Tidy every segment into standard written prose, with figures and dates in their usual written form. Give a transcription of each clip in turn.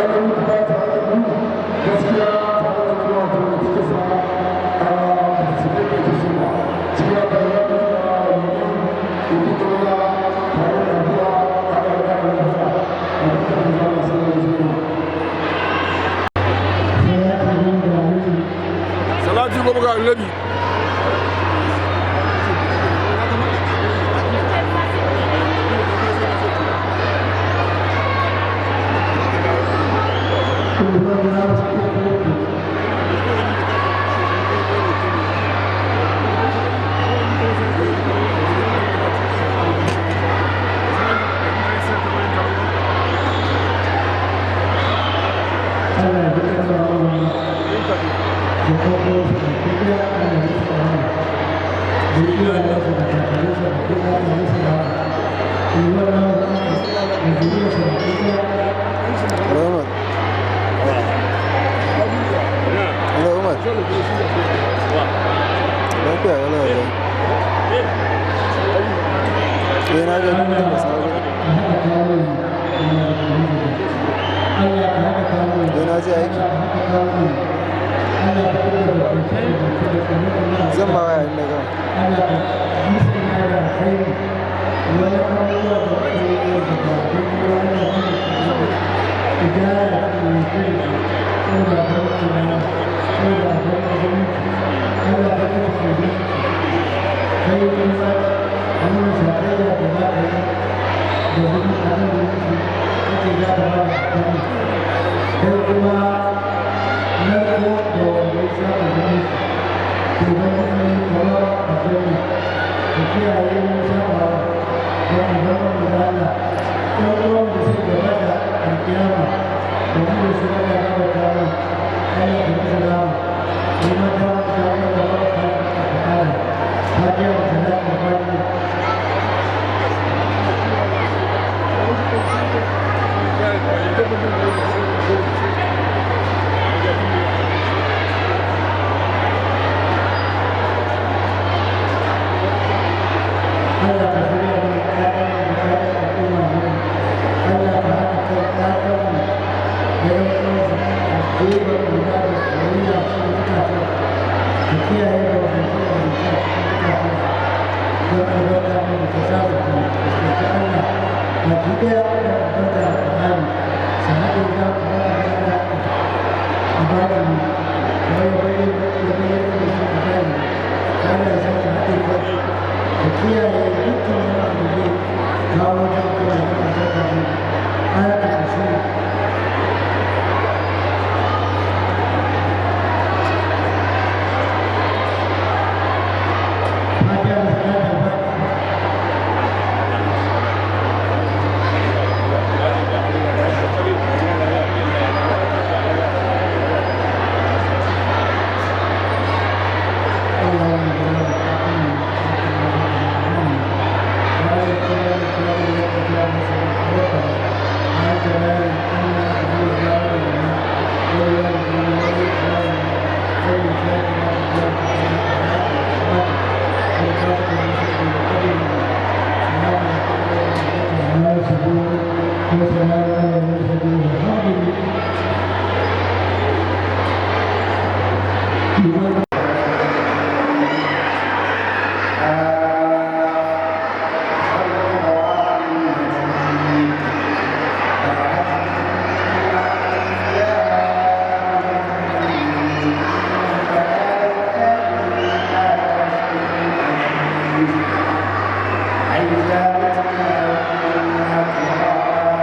Gani kuma tare da mu gaskiya, tare da mu wato da take sa a cikin da ke so ba cikin da ya yi da wani da kuma tare da addu'a ana da lafiya da kuma da Allah sallallahu alaihi wasallam. Salati 10 ga Annabi. Allah ya duka da wannan da kuma su da kuma Allah ya musu rahama, da iyayensu da kakanninsu da kuma Allah ya musu rahama, wannan da zuriyarsu da kuma. Hello, Umar. Hello, Umar. Lafiya wala wallahi. Eh, na ga ba sa ga. Haɗa kawo. Allah ka haɗa kawo. Eh, na je aiki. Allah ka haɗa kawo. Allah ka kula da da da Zan ma waya in na gama. Allah ka musanya da alkhairi wani abubuwa da ake yi da ba daidai ba. Allah ka ku gyara ku kai ko da ban tunani ko da ban zumunci. Allah ka kuma zumunci kai kuma wannan sakayya da za ka yi da zumunci a kan zumunci kake za ka ba da alkhairi, kai kuma narko da wanda ya saba zumunci. To ubangiji, kamar aljanna ka kiyaye mu sabawa don albarkar da Allah. Ɗan uwan da suka gabata alƙiyama da mu da su, Allah ya gafarta mu, Allah ka musu rahama. Kuma ta mu ta mu da ba ka ta'ala fatiha da salatul fatiha. Allah ka shirya mana ƴaƴanmu da ƴaƴan al'umma mu. Allah ka haɗa kan ƴaƴanmu da ƴan uwansu, ka jefa ƙauna da soyayya cikin zukatan, ka kiyaye da wahance-wahance a cikin zukatan, don albarka ne da ka sa su fuskanci Allah baki ɗaya, don albarka da Ƙur'ani su haɗe za ku haɗa Allah a baɗini kamar ya bayyana ya bayyana da shi a zahiri. Allah ya sake haɗe kansu, ka kiyaye dukkan wani abu da zai kawo wata hukuma da albarka ne ayatul kursi. Fatiha da salatul fatiha. اللهم وسلام على المرسلين، والحمد لله. أإذا متنا وكنا ترابا.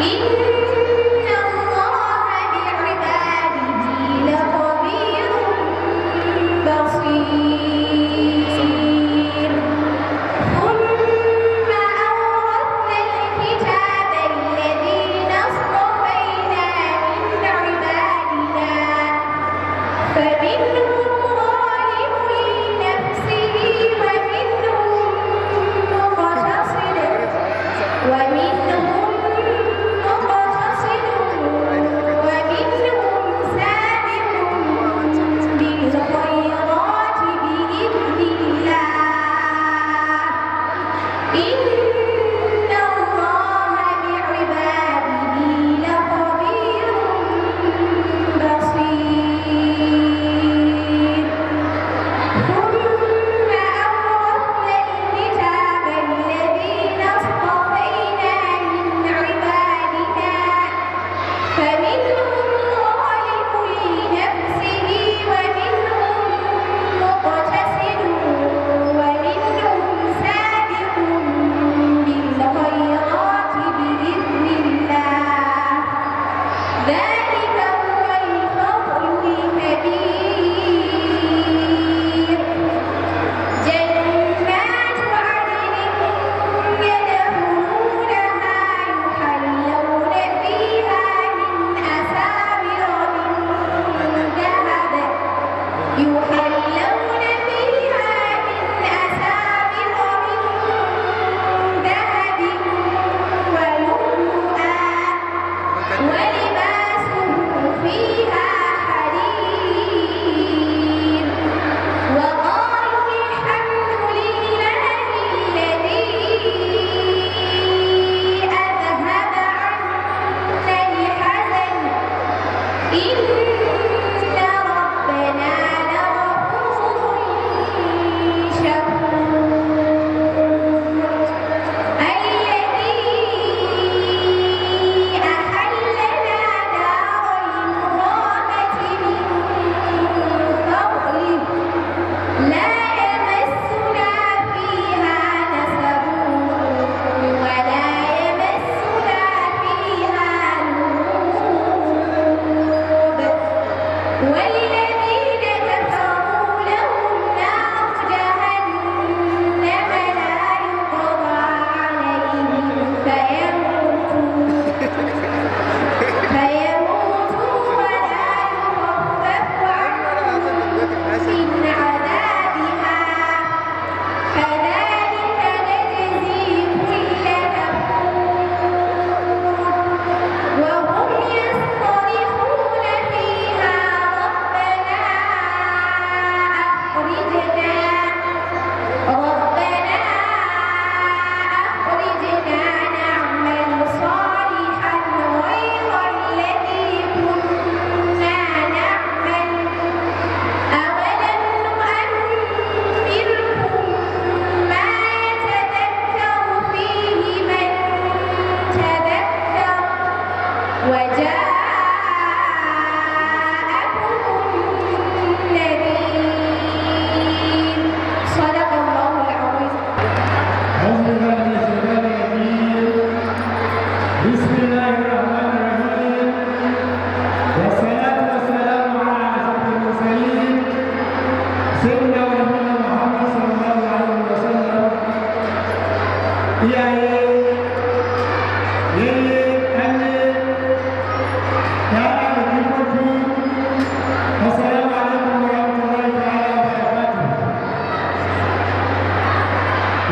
إن الله بعباده لخبير بصير.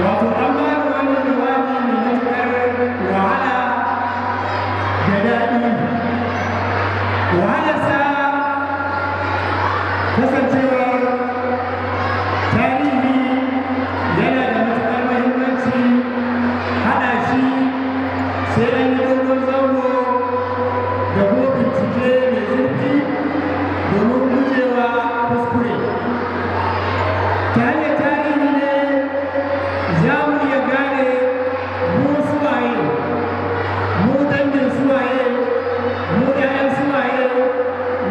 Wato an ba ni wani jawabi mai matuƙar wahala da daɗi. Wahalarsa kasancewar tarihi yana da matuƙar muhimmanci, haɗa shi sai an yi dogon zango da kuma bincike mai zurfi domin gujewa kuskure. Ta hanyar tarihi ne za mu iya gane mu suwaye, mu dangin suwaye, mu 'ya'yan suwaye,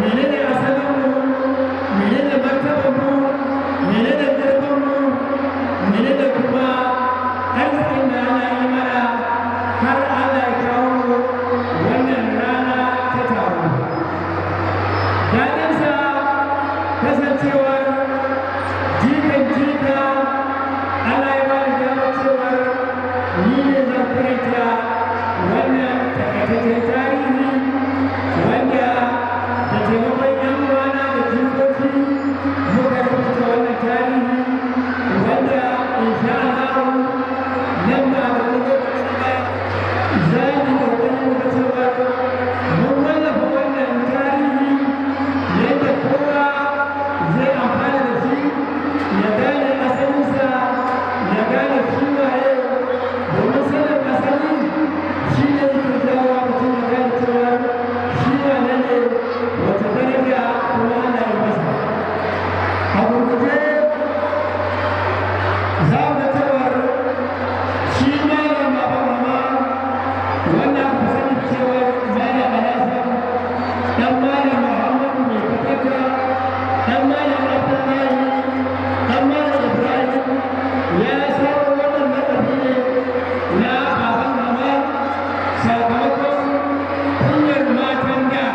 menene asalinmu, menene martabarmu, menene girmanmu, menene kuma arzikin da Allah yi mana har Allah ya kawo mu wannan rana ta taro. Daɗinsa kasancewar jikan jika, Allah ya bani damar cewar ni ne zan karanta wannan takaitaccen tarihi, wanda da taimakon 'yan uwana da jikoki muka rubuta wannan tarihi, wanda insha Allah nan ba da wani lokaci ba za mu ƙoƙari mu ga cewa mun wallafa wannan tarihi yadda kowa zai amfana da shi, ya gane asalinsa, ya gane shi waye, domin sanin asali shi ne yake jawo mutum ya gane cewa shi wane ne, wata daraja kuma ana yi masa. A gurguje za mu ga cewar shi Malam Baba Mama, wanda aka sani cewar Malam Alhassan, dan Malam Muhammadu Mai Kataka, dan Malam Abdullahi, dan Malam Ibrahim, ya samu wannan lakabi ne na Baban Mama sakamakon kunyar matan da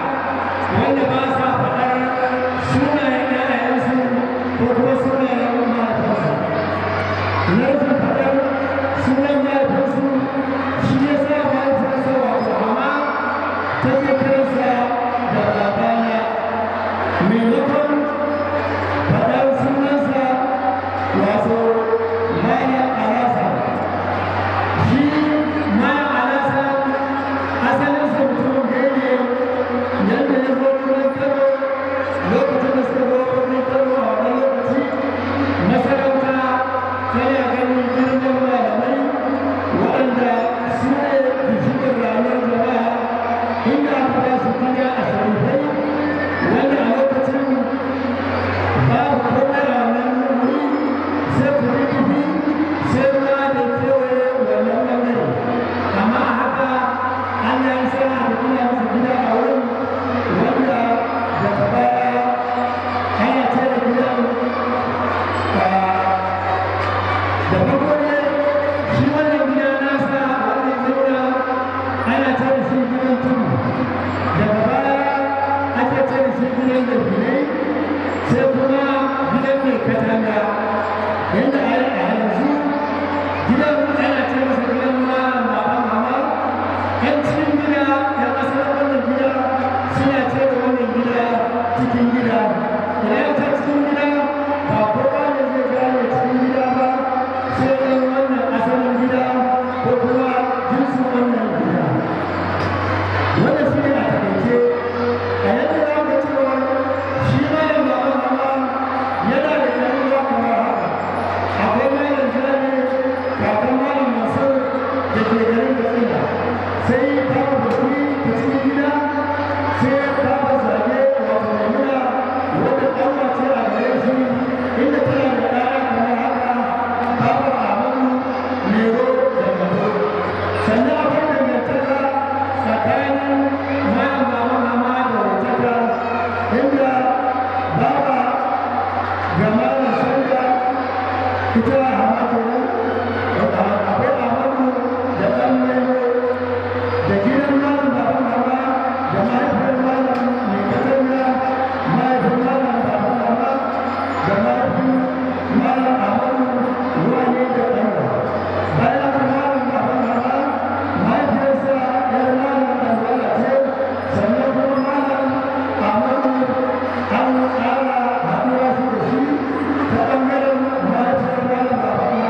wanda ba sa faɗar sunayen 'ya'yansu ko kuma sunayen mahaifansu. Na rashin faɗar sunan mahaifinsu shi ya sa mahaifinsa, wato Mama, take kiransa da babana maimakon faɗar sunansa, wato Malam Alhassan. Shi Malam Alhassan asalinsa mutumin gari ne. Yadda ya zo birnin Kano, lokacin da suka zo birnin Kano, a wannan lokaci masarauta tana ganin girman malamai waɗanda su ne ginshiƙin rayuwar jama'a, inda aka ba su gida a Sharifai, wanda a lokacin babu komai a wannan wuri sai kududdufi, sai ruwa da kewaye wannan ɓangare. Amma a haka Allah ya sa aka gina masa gida a wurin, wanda daga baya ana ce da gidan. Da farko ne shi wannan gida nasa wanda ya zauna ana ce da shi gidan tudu, daga baya ake ce da shi gidan dabinai, sai kuma gidan mai katanga, yadda a yanzu gidan ana ce masa gidan Malam Baban Mama. Yan cikin gida, yan asalin wannan gida, suna ce da wannan gida cikin gida. Idan ya ce cikin gida, ba kowa ne zai gane cikin gida ba sai ɗan wannan asalin gida ko kuma jinsin wannan gida. Wannan shi ne a takaice a yadda za ka cewa shi Malam Baban Mama yana da ɗan uwa kamar haka. Akwai Malam Jami, kakan Malam Mansur da ke garin Katsina, sai Baba Baki ta cikin gida, sai Baba Zage, wato Maimuna, wadda ƙanwa ce a gare shi, inda tana da ɗaya kamar haka: Baba Ahmadu, Mero da Gabo. Sannan akwai dangantaka tsakanin Malam Baba Mama da Wataka, inda baba ga Malam Sanda, ita Hama kenan. Akwai Ahmadu da ɗan Maimo da gidan Malam Baban Mama da mahaifiyar Malam Mai Katanga, mahaifin Malam Baban Mama, da mahaifin Malam Ahmadu, wane da ƙanwa. Bayan haka, Malam Baban Mama mahaifiyarsa yar Malam Ɗanwala ce. Sannan kuma Malam Ahmadu an ƙara haɗuwa shi da shi ta ɓangaren mahaifiyar Malam Baban.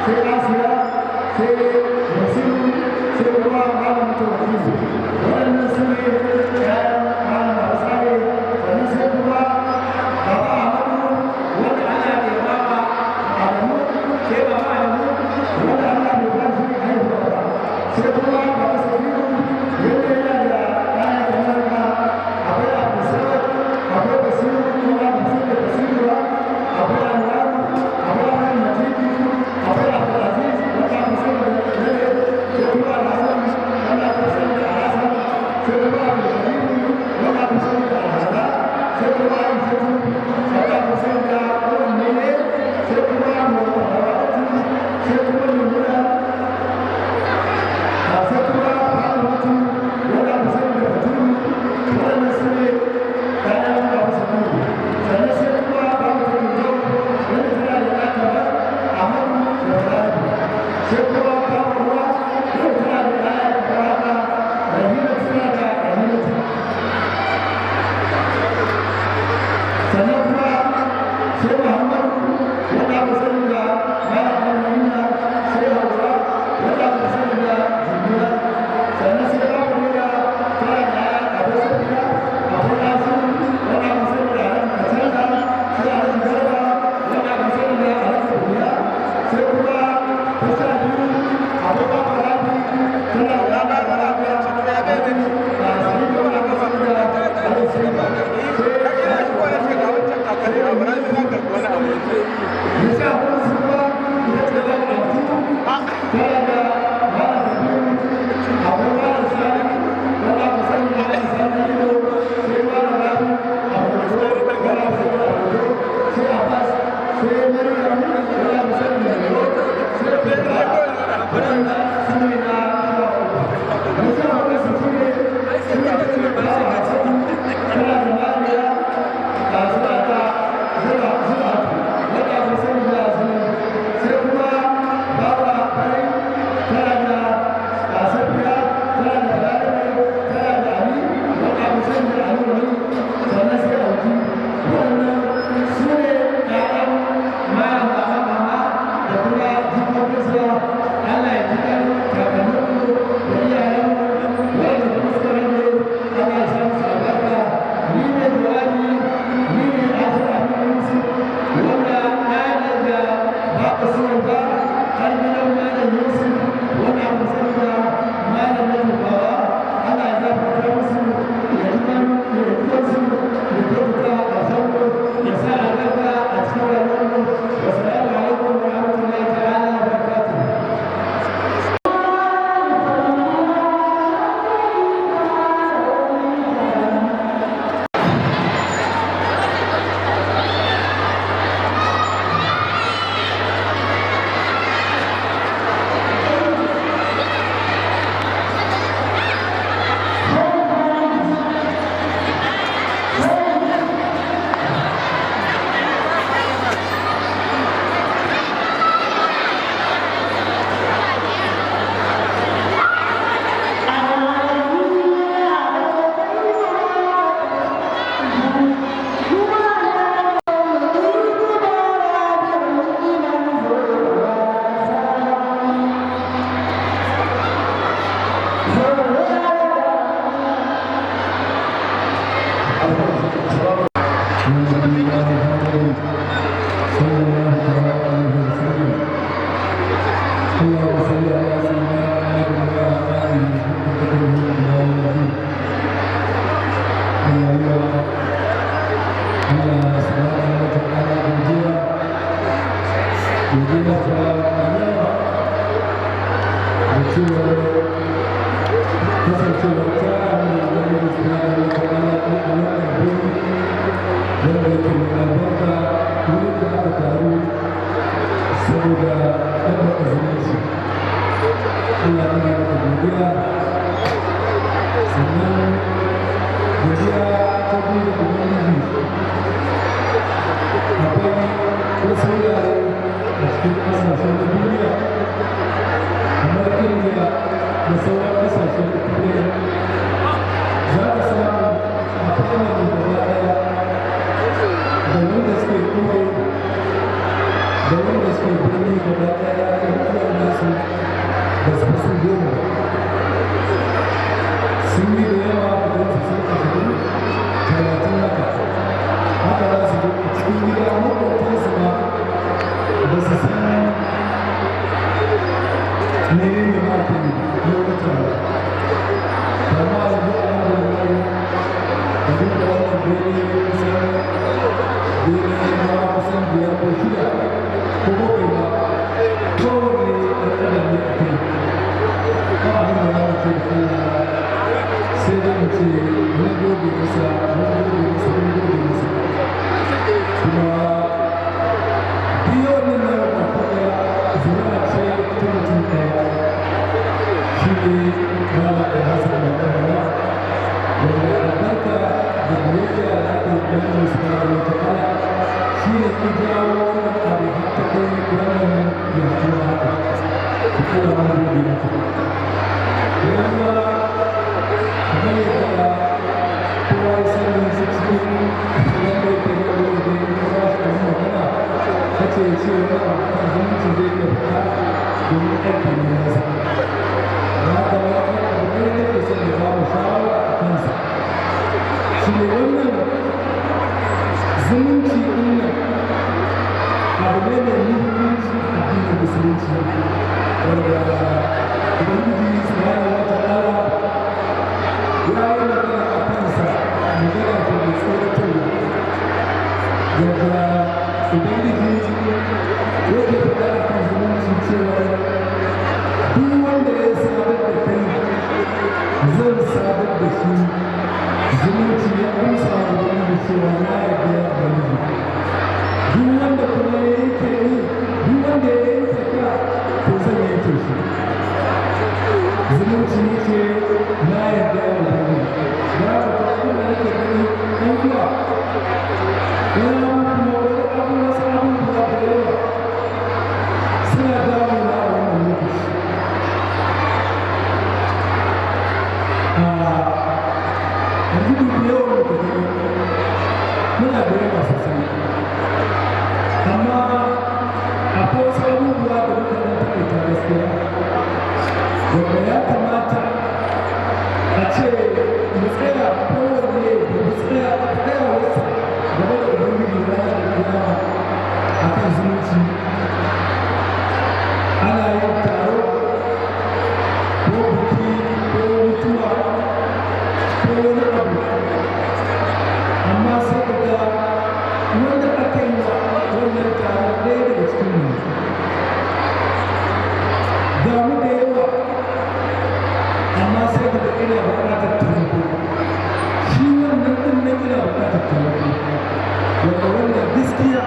Sai Asiya, sai Basiru, sai kuma Malam Mutawakilu. Waɗannan su ne ƴaƴan Malam Baba Sale. Sannan sai kuma Baba Ahmadu, wanda Allah bai ba wa Adamu, sai Baba Adamu, wanda Allah bai ba shi haihuwa ba. Sai kuma Baba Sabiru, wanda yana da ƴaƴa kamar haka: akwai Abdulsamad, akwai Basiru, kuma Basiru da Basiru ba, akwai Anwaru, akwai Ahmad Majidi, akwai Abdulaziz, wanda aka sani da Lele, sai kuma Alhassan, wanda aka sani da Alhassan, sai kuma Abdulkarim, wanda aka sani da Alhassan, sai kuma Aishatu, wanda aka sani da Uwan Lele, sai kuma Muhammadu, sai kuma Maimuna, sai kuma Fatimatu, wanda aka sani da Faturu. Waɗannan su ne ƴaƴan Baba Sabiru. Sannan sai kuma Baba Takindo, wanda tana da ɗa kamar Ahmadu da Balarabe. Sai kuma Baba Ruwa, wanda tana da ɗaya kamar haka: Rahila, tana da Rahilatu. Sannan kuma sai Muhammadu, wanda aka sani da Malam Ɗan, sai Hauwa, wanda aka sani da Zindura. Sannan sai Babu Nura, tana da akwai Safiya, akwai Asiru, wanda aka sani da Alhaji Kacalla, sai Alhaji Garba, wanda aka sani da Alhaji Buya. Sai kuma ta 12, akwai Baba Rabi, tana da Baba Rabi, wanda aka sani da Alhaji Sima. Yasa kuma su kuma ita ce Baba Autu, tana da Malam Kabiru, akwai Malam Sani, wanda aka sani da Malam Sani Ido, sai Malam Rabi Abujo, wanda aka sani da Abujo, sai Abbas, sai Maryam, wanda aka sani da Lelo, sai Petra. Waɗanda su ne na 13. Yasa kuma su shi ne suna da Baba Hassanu, tana da Mariya, a suna da Zura Zura, wanda aka sani da Zura. Sai kuma Baba Fari, tana da Safiya, tana da Balarabe, tana da Ali, wanda aka sani da Ali Wali, sannan sai Auki. Waɗannan su ne ƴaƴan Malam Baba Mama da kuma jikokinsa. Allah ya ji kan kakanninmu da iyayenmu, waɗanda kuma suka rage, Allah ya sa musu albarka. Ni ne jawabi, ni ne Ashir Aminu Yusuf, wanda ɗa ne da Baba Suwaiba har gidan Malam Yusuf, wanda aka sani da Malam na Tufawa. Allah ya gafarta musu, ya ji kan ya ji kansu, ya kyautata ƙarshenmu, ya sa albarka a cikin rayuwarmu. Wassalamu alaikum wa rahmatullahi ta'ala wa barakatuh. نبينا محمد صلى الله تعالى عليه وسلم. اللهم صل على سيدنا محمد وعلى اله حق قدره ومقداره العظيم. Allah subhanahu wa ta'ala godiya, godiya ta yawa da cewar kasancewar ta da Ubangiji subhanahu wa ta'ala a wannan wuri wanda yake mai albarka, wurin da aka taru saboda ɗaukaka zumunci. Allah, ina maka godiya. Sannan godiya ta biyu da Ubangiji, akwai wasu wurare a cikin ƙasashen na duniya kamar Indiya da sauran ƙasashen Turai, za ka samu a family gaba ɗaya, da wanda suke ƙauye da wanda suke suke birni gaba ɗaya, ɗan uwan nasu ba su fi su 10 ba. Sun yi da yawa, da su sun 20, 30 haka haka za su zo a cikin gida. Maƙotansu ma ba su san menene ma ake lokacin ba. Amma yanzu, alhamdulillah, da duk da wannan bene, kusan bene na kusan biyar ko shida ko bakwai ma, kowanne ɗan adam ne a kai. Ba abin da za mu ce da Allah sai dai mu ce mun gode masa, mun gode masa, mun gode masa. Kuma duk yawan nan na baki ɗaya zuri'a ce ta mutum ɗaya, shi ne Malam Alhassan Baba, wanda albarka da biyayya da aka yi Ubangiji Subhanahu wa Ta'ala shi ne ya jawo wannan abu har ta kai wannan yaduwa haka. To, Allah, mun gode maka. Yanzu, kamar yadda kowa ya sani, su cikin wanda yake da wani da ya ba shi abin magana, kace ya ce wani abu kan zumunci, zai iya fita domin aiki ne nasa. Da haka wani abu ne nake son ya ba mu shawara a kansa, shi ne wannan zumunci ɗin nan abu ne mai muhimmanci a addinin Musulunci, wanda Ubangiji Subhanahu wa Ta'ala ya yi magana a kansa, magana ta mai tsoratarwa, yadda Ubangiji yake faɗa a kan zumunci cewa duk wanda ya sadar da kai, zan sadar da shi. Zumunci ya amsa wa Ubangiji cewa na yarda, ya Ubangiji. Duk wanda kuma ya yanke ni, duk wanda ya yanke ka, to zan yanke shi. Zumunci ya ce na yarda, ya Ubangiji. Ya ka ta abin da nake gani, ɗan uwa, wani abubuwa, wani abu, wasu abubuwa da yawa suna damuna a wannan lokaci. Yanzu dubi yawan da gani, muna da yawa sosai, amma akwai wasu abubuwa da muka ɗan taƙaita gaskiya, wanda ya kamata a ce mu tsaya, kowanne mu tsaya tsayawarsa game da Ubangiji ranar Kiyama a kan zumunci. Ana yin taro ko biki ko mutuwa ko wani abu, amma sai ka ga wanda aka yi wa wannan taron ɗaya daga cikin mu. Ga mu da yawa, amma sai ka ga ina buƙatar taimako, shi wannan ɗin nan ina buƙatar taimako, wanda wannan gaskiya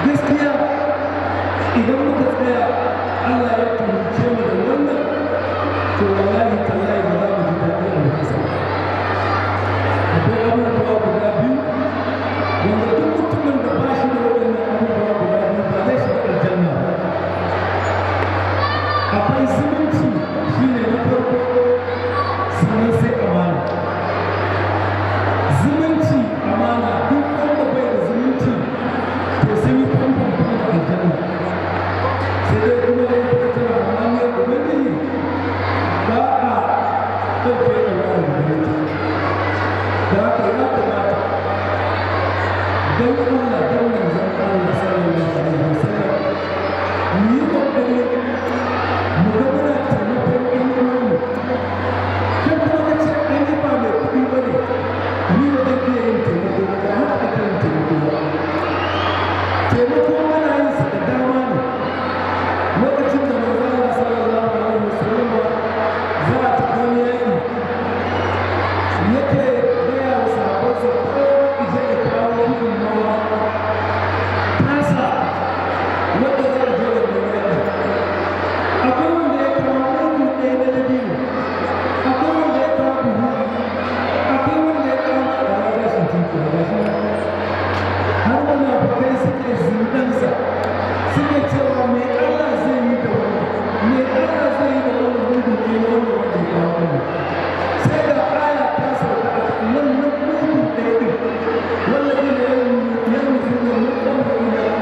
gaskiya, idan muka tsaya Allah ya tuhumce mu da wannan, to wallahi tallahi ba za mu ji daɗi a wurinsa. Akwai abubuwa guda biyu wanda duk mutumin da ba shi da waɗannan abubuwa guda biyu ba zai shiga aljanna ba. Akwai zumunci, shine na farko, sannan sai amana. Zumunci, amana. Duk wanda bai da zumunci, to sun yi famfam da aljanna, sai dai kuma dai ta tana amaniyar Ubangiji, ba a ɗauke da wani gare ta. Da haka ya kamata, don Allah, don manzon Allah sallallahu alaihi wasallam, mu yi ƙoƙari mu ga muna taimakon ɗan uwanmu. Kai kuma ka ce ai ni ba mai kuɗi ba ne, ni ba zan iya yin taimako ba. Ba haka ake yin taimako ba. Taimako ana yin sa da dama ne. Lokacin da manzon Allah sallallahu alaihi wasallam za a tafi wani yaƙi, yake gaya wa sahabbansa kowa ije ya kawo gudunmawa tasa wadda za a je wannan yaƙi. Akwai wanda ya kawo mudu ɗaya na dabino, akwai wanda ya kawo buhu, akwai wanda ya kawo a gashin tinki a gashin. Har munafukai suke zindansa, suke cewa me Allah zai yi da wannan? Me Allah zai yi da wannan mudu ɗaya na wannan wanda ya kawo wannan? Sai da aya ta sauka a kan wannan mudu ɗaya ɗin: والذين يلمزون المتطوعين.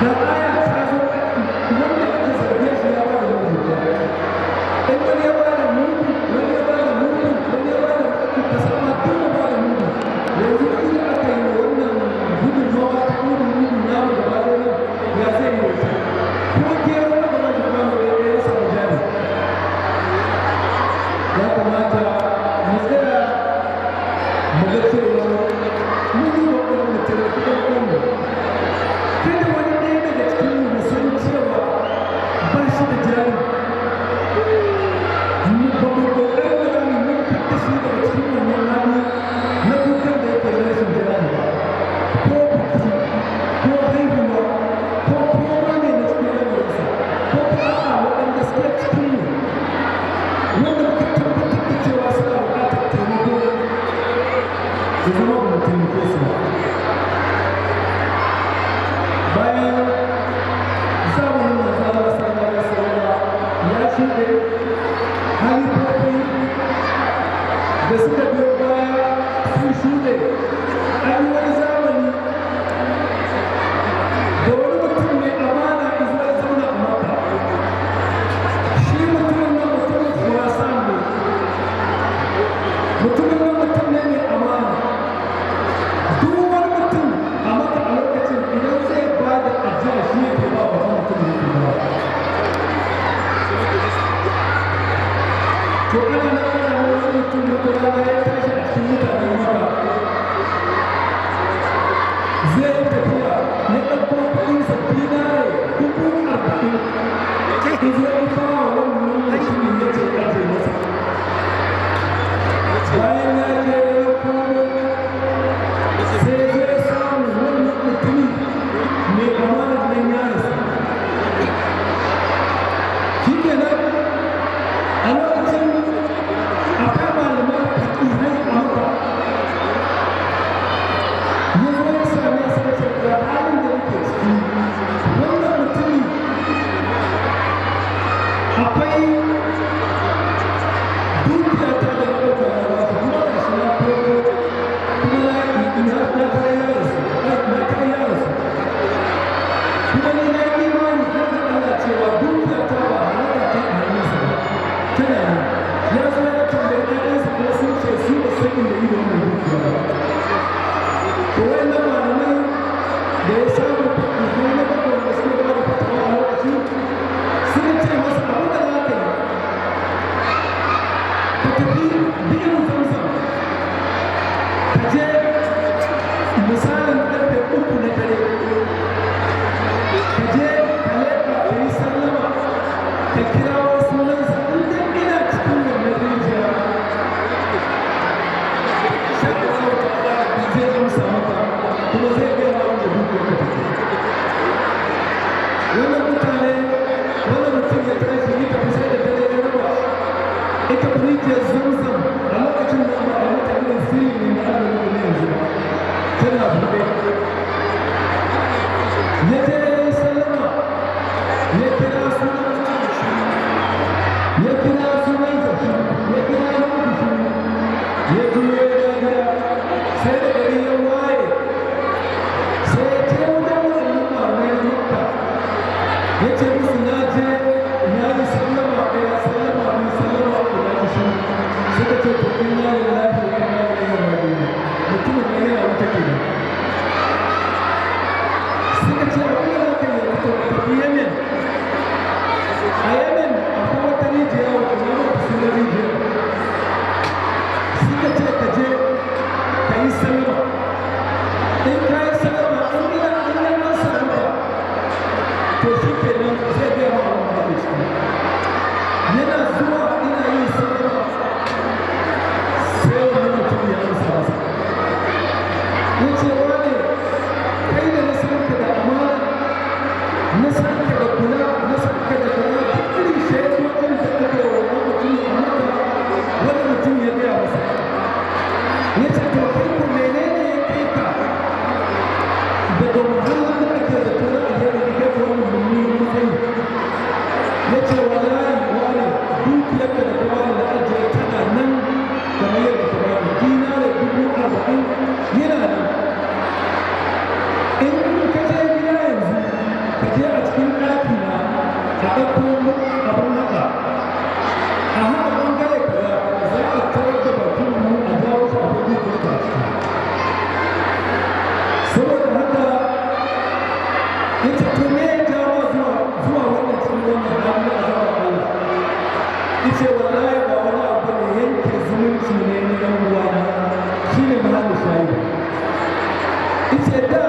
Da aya ta zo, wanda aka zarge shi ya bada mudu. In wani ya bada mudu, wani ya bada mudu, wani ya bada mudu, ka sama duk mu bada mudu. Yanzu inda aka yi wannan gudunmawa ta mudu mudu namu gaba ɗaya nan, ya zai yi wata ko gero na gaba da kwano ɗaya ɗaya ya samu jari. Ya kamata mu tsaya mu ga cewa mun yi ƙoƙarin mu taimaki ɗan uwanmu. Kada wani ɗaya daga cikin mu mu san cewa ba shi da jari, ba mu ƙoƙarin da za mu yi fitta shi daga cikin wannan hali na kukan da yake na rashin jari ba. Ko biki, ko haihuwa, ko koma ne na cikin lamarinsa, ko kuma a'a, waɗanda suke cikin mu wanda muka tabbatar da cewa suna buƙatar taimako, su zama ba mu taimake su ba. Bayan zamanin manzo Allah sallallahu alaihi wasallam ya shuɗe, halifofi da suka biyo baya sun shuɗe, an yi wani zamani da wani mutum mai amana izo ya zauna a Makka. Shi mutumin nan mutumin Khurasan ne. Mutumin nan mutum ne mai amana. Duk wani mutum a Makka a lokacin, idan zai ba da ajiya, shi yake ba wa mutum yake ba. To ana nan ana nan, wani mutum wata rana ya tashi a cikin mutanen Makka zai yi tafiya, ya ɗauko kuɗinsa dinare 40,000 izo ya ba wa wannan mutumin, ya ce aje masa. Bayan ya je ya komo, sai zai samu wannan mutumi mai amanar nan ya rasu. Shi kenan, a lokacin akwai malaman fakihai a Makka. Ya zo ya same su, ya ce ga halin da nake ciki, wannan mutumi akwai dukiya ta da na ɗauka na ba shi, kuma ga shi na komo kuma na tare ya rasu, na tare ya rasu. Kuma ni na yi imani har da Allah cewa dukiya ta ba halaka ta a hannunsa ba, tana nan. Ya zo ya tambayi ɗayansa, kuma sun ce su ba san inda ido wannan dukiya ba. To wayannan malamai da ya samu, fakihai na bakwai da suke ba da fatawa a lokaci, sun ce masa abin da za ka yi, ka tafi bi'ir Zamzam, ka je misalin karfe 3 na dare, ka je ka leƙa, ka yi sallama, ka kirawo sunansa. In dai ina cikin wannan rijiya, sai Allah ta'ala zai amsa maka kuma zai gaya ma wanda dukiyar ka take. Wannan mutane, wannan mutum ya tashi ya tafi, sai da dare ya raba ita rijiyar Zamzam. A lokacin da ba a mata irin silin da aka yi ne yanzu ba, tana buɗe. Ya je ya yi sallama, ya kira sunan mutum shi, ya kira sunan sa shi, ya kira na uku shi, ya juyo ya gida. Sai da gari ya waye, sai ya ce wajen waɗannan malamai na Makka, ya ce musu na je na yi sallama ɗaya, sallama biyu, sallama uku, na ji shiru. Suka ce to inna lillahi wa inna ilaihi raji'un, mutumin nan yana wuta kenan. Suka ce abin da za ka yi yanzu, to ka tafi Yemen. A Yemen akwai wata rijiya wata na mata sunan rijiyar. Suka ce ka je ka yi sallama. In ka yi sallama, in ina in ya ansa maka, to shi kenan zai gaya ma abin da ke ciki. Yana zuwa ina yin sallama, sai wani mutum ya amsa masa. Ya ce wane, kai da na san ka da amana, na san ka da kula, na san ka da kaza, duk irin shaidodin da aka yi wa wannan mutum a Makka, wani mutum ya gaya masa. Ya ce to kai ku menene ya kai ka daga muhallin da ake zato na alheri da kai ka wannan mummunan matsayi? Ya ce wallahi wane, dukiyarka da ka bani na ajiye tana nan kamar yadda ka bani, dinare 40,000 yana nan. In ka je gida yanzu abin haka, a haka bangare kaza za a tarar da bakin mu, a jawo shi abin da yake a ciki. Saboda haka ya ce, to me ya jawo zuwa wannan cikin wannan hali na azabar Allah? Yace, wallahi ba wani abu ne, yanke zumunci ne na yan uwana. Shine mahallin shayi. Yace, da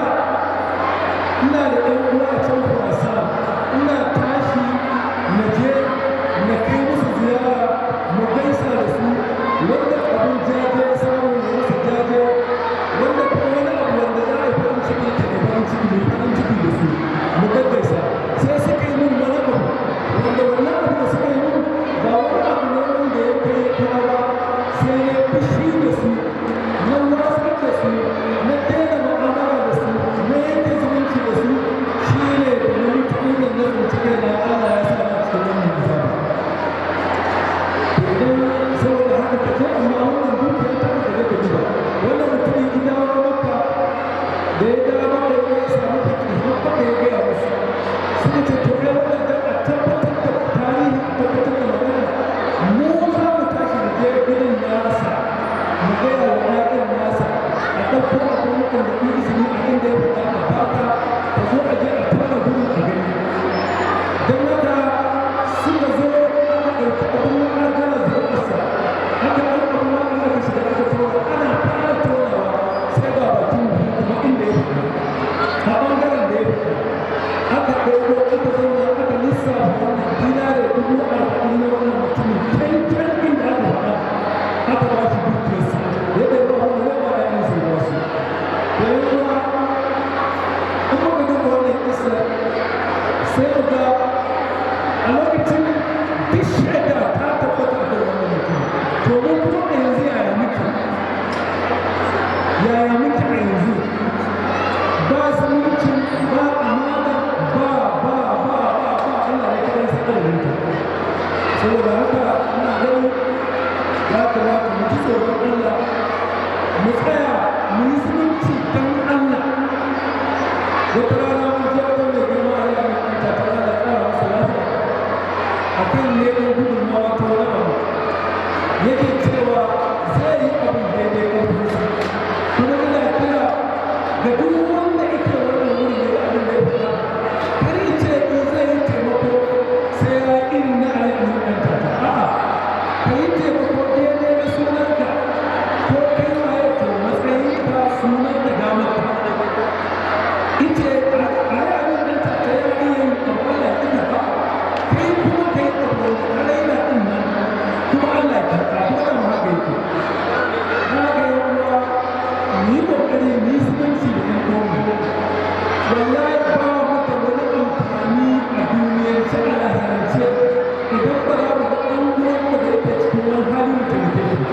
ina da ɗan uwa a can Khurasan, ina tashi na je na kai musu ziyara, mu gaisa da su, wanda abin jaje ya samu na masa jaje, wanda kuma wani abu wanda za a yi farin ciki yake da farin ciki, mai farin ciki da su, mu gaggaisa. Sai suka yi min wani abu wanda wannan abu da suka yi min ba wani abu ne wanda ya kai ya kawo ba, sai na fushi da su, na watsar da su, na daina mu'amala da su, na yanke zumunci da su. Shi ne da na mutu inda na tsinci kaina, Allah ya sa na cikin wannan azaba. Idan saboda haka ka je, amma wannan dukiya ta ka je ka duba. Wannan mutumin ya dawo Makka. Da ya dawo Makka, ya samu fakihan Makka, ya gaya musu. Suka ce, to ai wannan, dan a tabbatar da tarihi, a tabbatar da magana, mu za mu tashi mu je gidan nasa, mu gaya wa ƴaƴan nasa, a ɗauko abubuwan da izini a inda ya faɗa, a baka ka zo a je a tona gurin a gani. Don haka suka zo, aka ɗauki abin ma'adana zurarsa, aka ɗauki abin ma'adana, aka shiga aka tona. Ana fara tonawa sai ga bakin buhu kuma inda ya fita, a ɓangaren da ya fita. Aka ɗauko, aka zauna, aka lissafa wannan dinare 40,000 na wannan mutumin can can inda aka faɗa. Aka ba shi dukiyarsa yadda ya ba wanda ya ba ɗayansa, ya ba su da yawa. In muka duba wannan kisa, sai mu ga a lokacin duk shaida ta tabbata a kan wannan mutum. To mu kuma a yanzu yaya muke? Yaya muke a yanzu? Ba zumunci, ba amana, ba ba ba ba ba, Allah ne kadai san adadin ta. Saboda haka ina ganin ya kamata mu ji tsoron Allah, mu tsaya mu yi zumunci don Allah. Wata rana mun je wajen mai girma Allah mai kanta ta, Allah ƙara masa lafiya, a kan neman gudunmawa ta wani abu. Yake cewa zai yi abin daidai ƙarfinsa, kuma ina kira ga duk wanda yake wannan wuri ya yi abin da ya faɗa. Kar ya ce in zai yi taimako sai ya yi irin na Ali Amin Ɗantata. A'a, ka yi taimako daidai na sunanka, ko kai waye, to matsayinka, sunanka, damarka. Ita Ali Amin Ɗantata ya iya yin abu, Allah ya ƙi ba. Kai kuma ka yi abu wanda ka raina ɗin nan, kuma Allah ya karɓa, kuma da haka yake. Haka yan uwa, mu yi ƙoƙari mu yi zumunci da ƴan uwanmu. Wallahi ba mu da wani amfani a duniyance, a lahirance, idan ba za mu ga ɗan uwanmu da yake cikin wani hali mu taimake shi ba.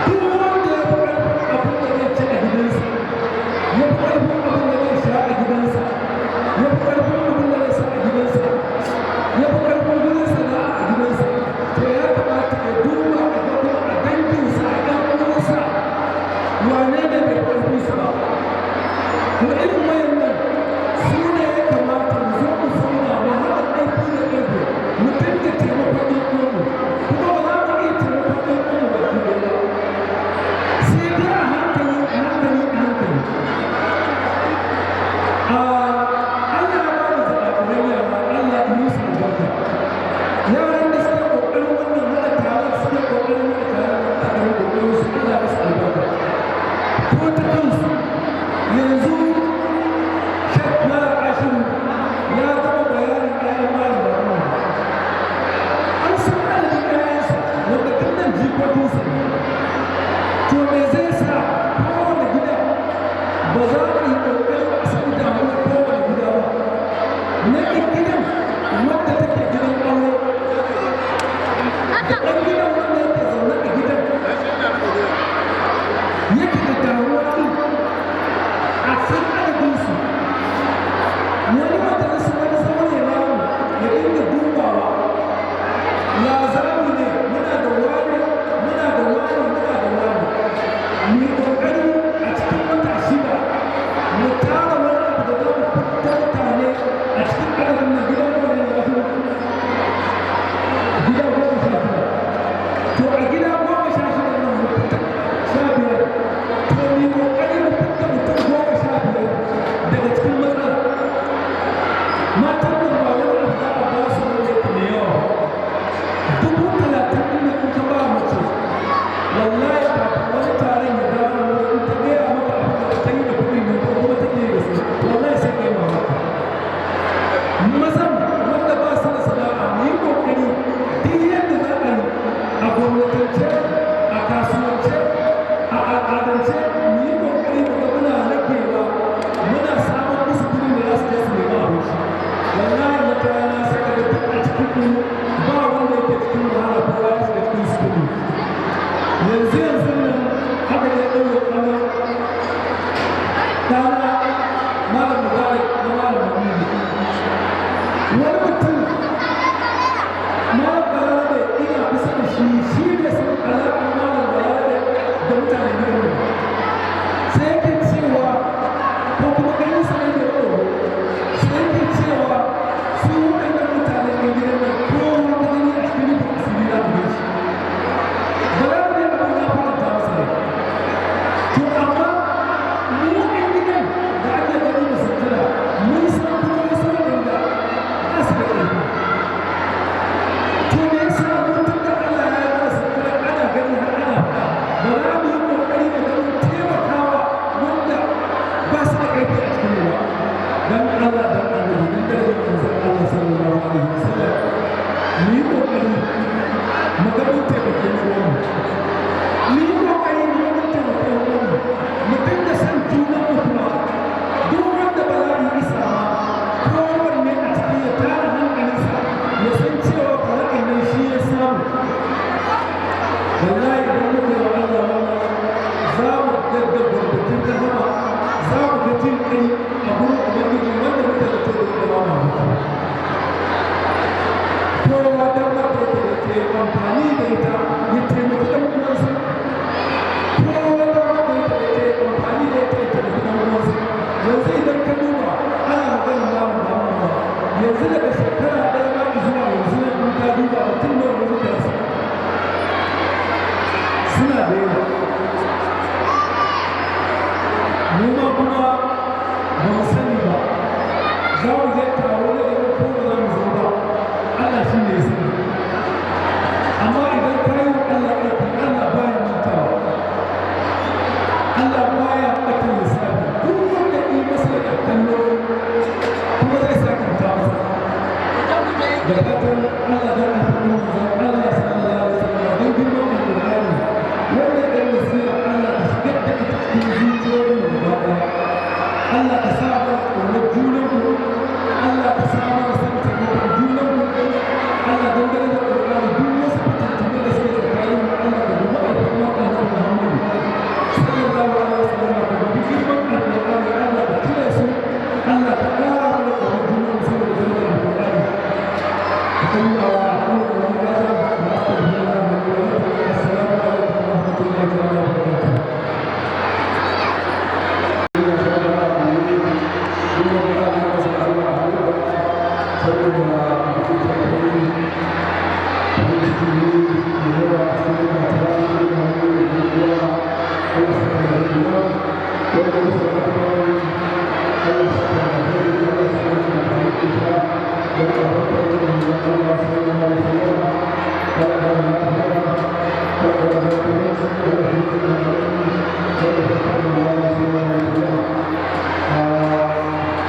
Duk wanda ya fi ƙarfin abin da zai ci a gidansa, ya fi ƙarfin abin da zai sha a gidansa, ya fi ƙarfin abin da zai sa a gidansa, ya fi ƙarfin gurin sana'a a gidansa, to ya kamata ya duba a ga kuma a danginsa, a ɗan uwansa, wane ne bai ƙarfin su ba. To irin wayannan su ne ya kamata mu zo mu zauna, mu haɗa ƙarfi da ƙarfe, mu dinga taimakon ɗan uwanmu. Kuma ba za mu iya taimakon ɗan uwanmu baki ɗaya ba, sai dai a hankali, a hankali, a hankali. Allah ya ba mu zaɓaɓɓuran yara, Allah ya yi musu albarka. Yaran da suke ƙoƙarin wannan haɗa taron, suke ƙoƙarin haɗa taron, da ƙoƙarin su, Allah ya musu albarka. Ko ta kansu yanzu Malam Mubarak na Malam Aminu. Wani mutum, Malam Balarabe, ina kusa da shi, shi ne san alaƙar Malam Balarabe da mutanen gidan mu. Sai yake cewa, ko kuma ganin sa ne da tsoro, sai yake cewa su waɗannan mutanen ɗan gidan nan, kowa ka gani a cikin rufin asiri za ku gan shi. Balarabe abin ya faranta masa rai. To amma mu ɗan gidan da ake gani da sutura, mun san kuma wasu waɗanda ba su da ƙarfi. To me yasa mu, tun da Allah ya yi mana sutura ana gani har ana faɗa, ba za mu yi ƙoƙari da ganin taimakawa wanda ba su da ƙarfi a cikin mu ba? Dan Allah, dan Annabi, dan darajar manzon Allah sallallahu alaihi wasallam, mu yi ƙoƙari mu ga mun taimake mu, mu yi kokari mu ga taimake mu, mu dinga son junan mu. Kuma duk wanda bala'i isa ma, kowanne a ciki ya tara hankalinsa, ya san cewa bala'in nan shi ya samu. Wallahi idan muka yi wa Allah wannan, za mu gadda gurbatun rahama, za mu ga jin kai a gurin Ubangiji wanda muka zato da wanda ba mu zato. Kowa damar da yake da ke amfani da ita ya taimaki ɗan uwansa. Kowa damar da yake da ke amfani da ita ya taimaki ɗan uwansa. Yanzu idan ka duba, ana maganar malam Muhammad ba, yanzu daga shekara 1 ma zuwa yanzu nan, in ka duba mutum nawa ne muka rasa? Suna da yawa. Mu ma kuma ba mu sani ba, za mu je taro na gaba ko ba za mu zo ba, Allah shi ne ya sani. Amma idan ka yi wa Allah aiki, Allah baya mantawa, Allah baya ɓata lissafi. Duk wanda yi masa yana kallo, kuma zai sakanta masa. Da fatan Allah, dan alfarman manzon Allah sallallahu alaihi wasallam, don girman Alƙur'ani, wannan ɗan nasiha, Allah ka shigar da ita cikin zuciyoyin mu gaba ɗaya. Allah ka sa mana ƙaunar junanmu, Allah ka sa mana son taimakon junanmu. Allah, dangane da Ƙur'ani, duk wasu fitattunu da suke tsakanin mu, Allah ka dubi alfarman Annabi Muhammadu sallallahu alaihi wasallam, ka dubi girman Alƙur'ani, Allah ka cire su. Allah ka ƙara mana ƙaunar junanmu saboda darajar Alƙur'ani. أقول قولي هذا وأستغفر الله لي ولكم. السلام عليكم ورحمة الله تعالى وبركاته.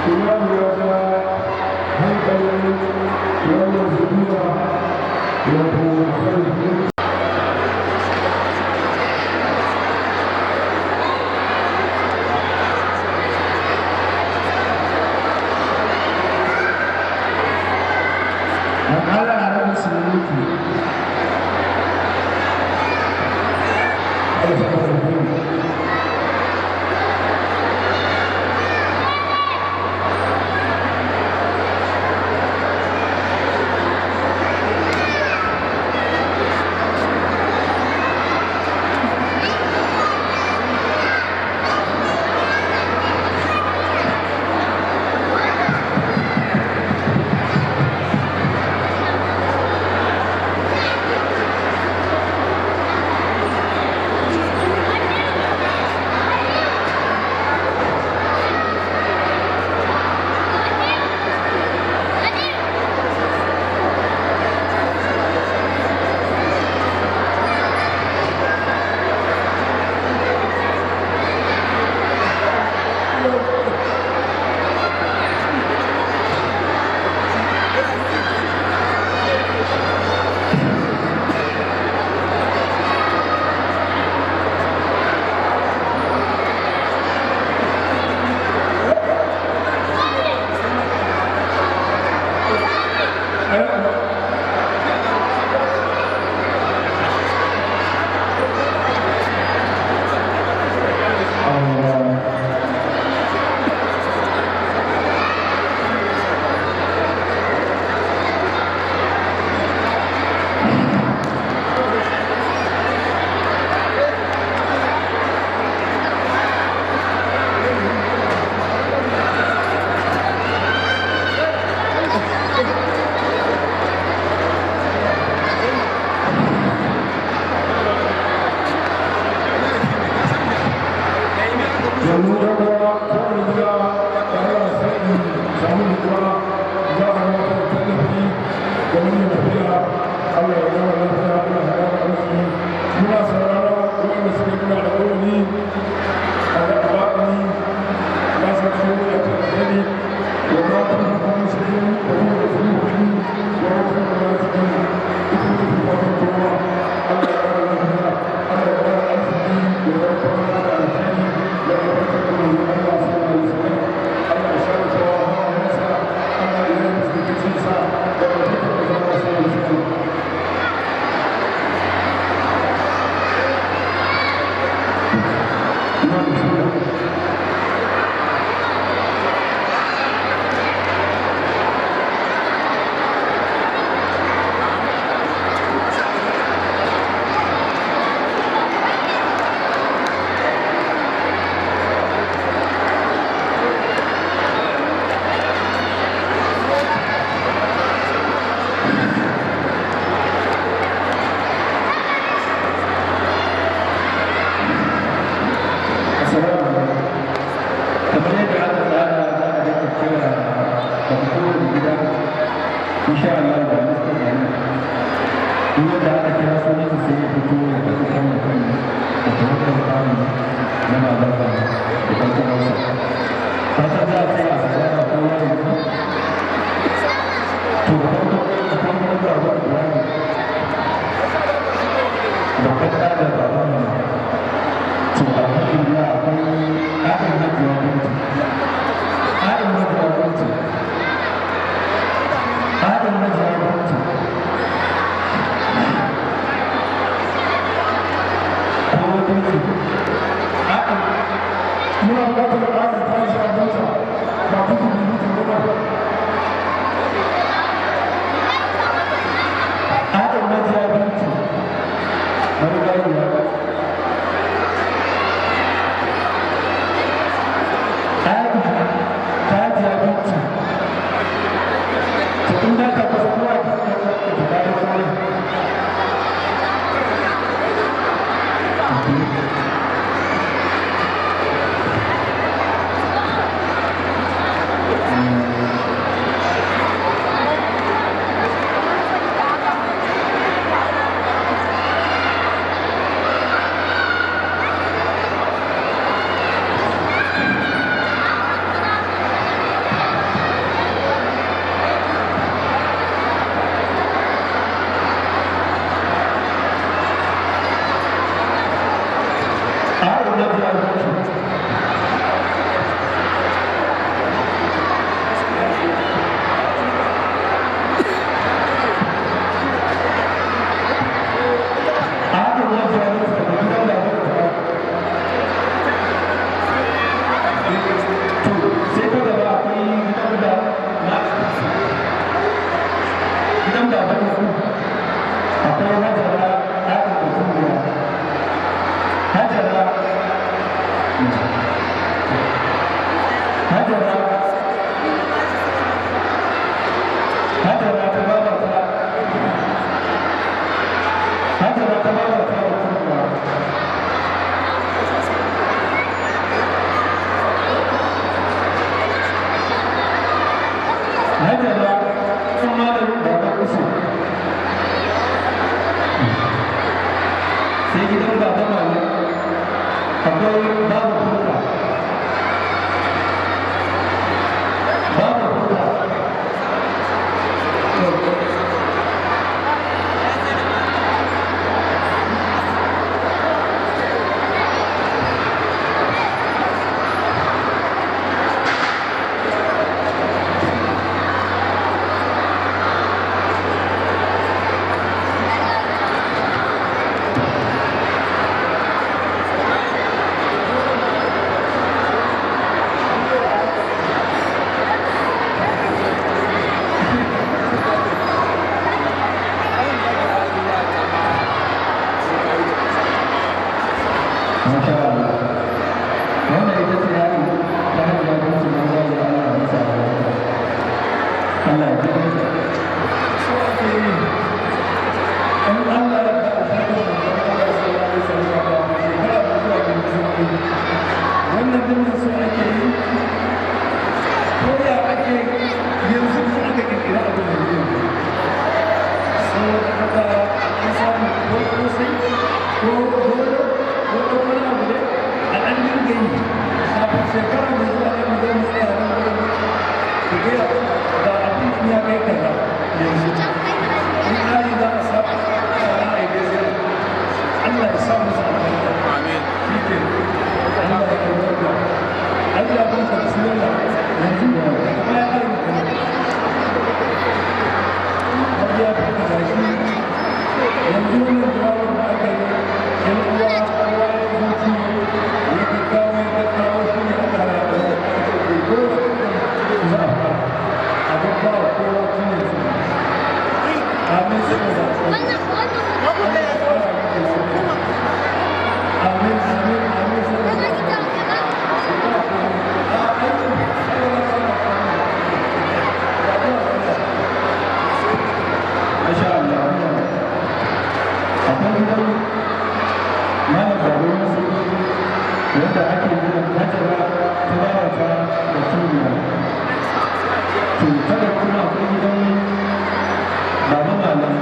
Imam ya ga hankalin wannan zuriya, wato akan Dan Allah a rage surutu. Allah saka alheri. Samu nutsuwa, za a gabatar da tallafi ga wannan tafiya. Allah ya gama lafiya, Allah ya gama arziki. Muna sauraron wanda suke muna da ƙorani a gaɓaɓi na san su ya ce alheri wa ma ta fi kuma shi da kuma da su hudu wa ma ta fi kuma su ita ce fatan kowa. Allah ya gama lafiya, Allah ya gama arziki, ya zama da alheri da albarkar manzon Allah sallallahu alaihi wasallam. Allah ya share kowa hawayensa, Allah ya yi fuskacinsa da albarkar manzon Allah sallallahu alaihi wasallam. Assalamu alaikum. Kamar yadda aka tsara, za a dinga kira daga kowane gida, insha Allah da muka tsari. Duk wanda aka kira sunansa sai ya fito ya karɓi tallafin da tawakkal tsari na babarka da ɗan uwansa. Fatan za a tsaya a saurara kowa ya ji. To da farko akwai wani baba Ibrahim. Babban ɗa da baban mu. To alhamdulillah, akwai ƙarin hajiya bintu, ƙarin hajiya bintu, ƙarin hajiya bintu. Ko bintu ƙarin. Muna buƙatar ƙarin tashi a mota ba kudu biyu ta goma. Ƙarin hajiya bintu marigayiya, ƙarin hajiya bintu. To in ba ka kusa kowa ta ta ta ta. Ƙarin hajiya bintu. Ƙarin hajiya bintu daga gidan babarka. To sai ta gaba akwai gidan da gidan baban su, akwai Hajara ɗakin baturiya. Hajara, Hajara, Hajara ta babata, Hajara ta babata baturiya. Hajara sun malamin baban usu. Sai gidan baba malam, akwai babu kuka, babu kuka. Yanzu in ayi za a sa za a yi gaskiya. Allah ya sa musu albarka. Amin. Shi ke Allah ya albarka. Allah ya barka, bismillah. Yanzu bayan ayi mutum. Hajiya barka da shi. Yanzu wannan jawabin da aka yi, yan uwa kowa ya zuci ya gaggawa ya gaggawa, shi ne aka haraba da aka ce gobe za a fara a gaggawa kowa tun yanzu. Amin saboda Allah ya fara muku lafiya. Amin, amin, amin saboda Masha Allah. Akwai gidan Malam Baba Yusuf wanda ake gidan Hajara ta bawa ta da Turiya. To kada kuma akwai gidan Baba Malam.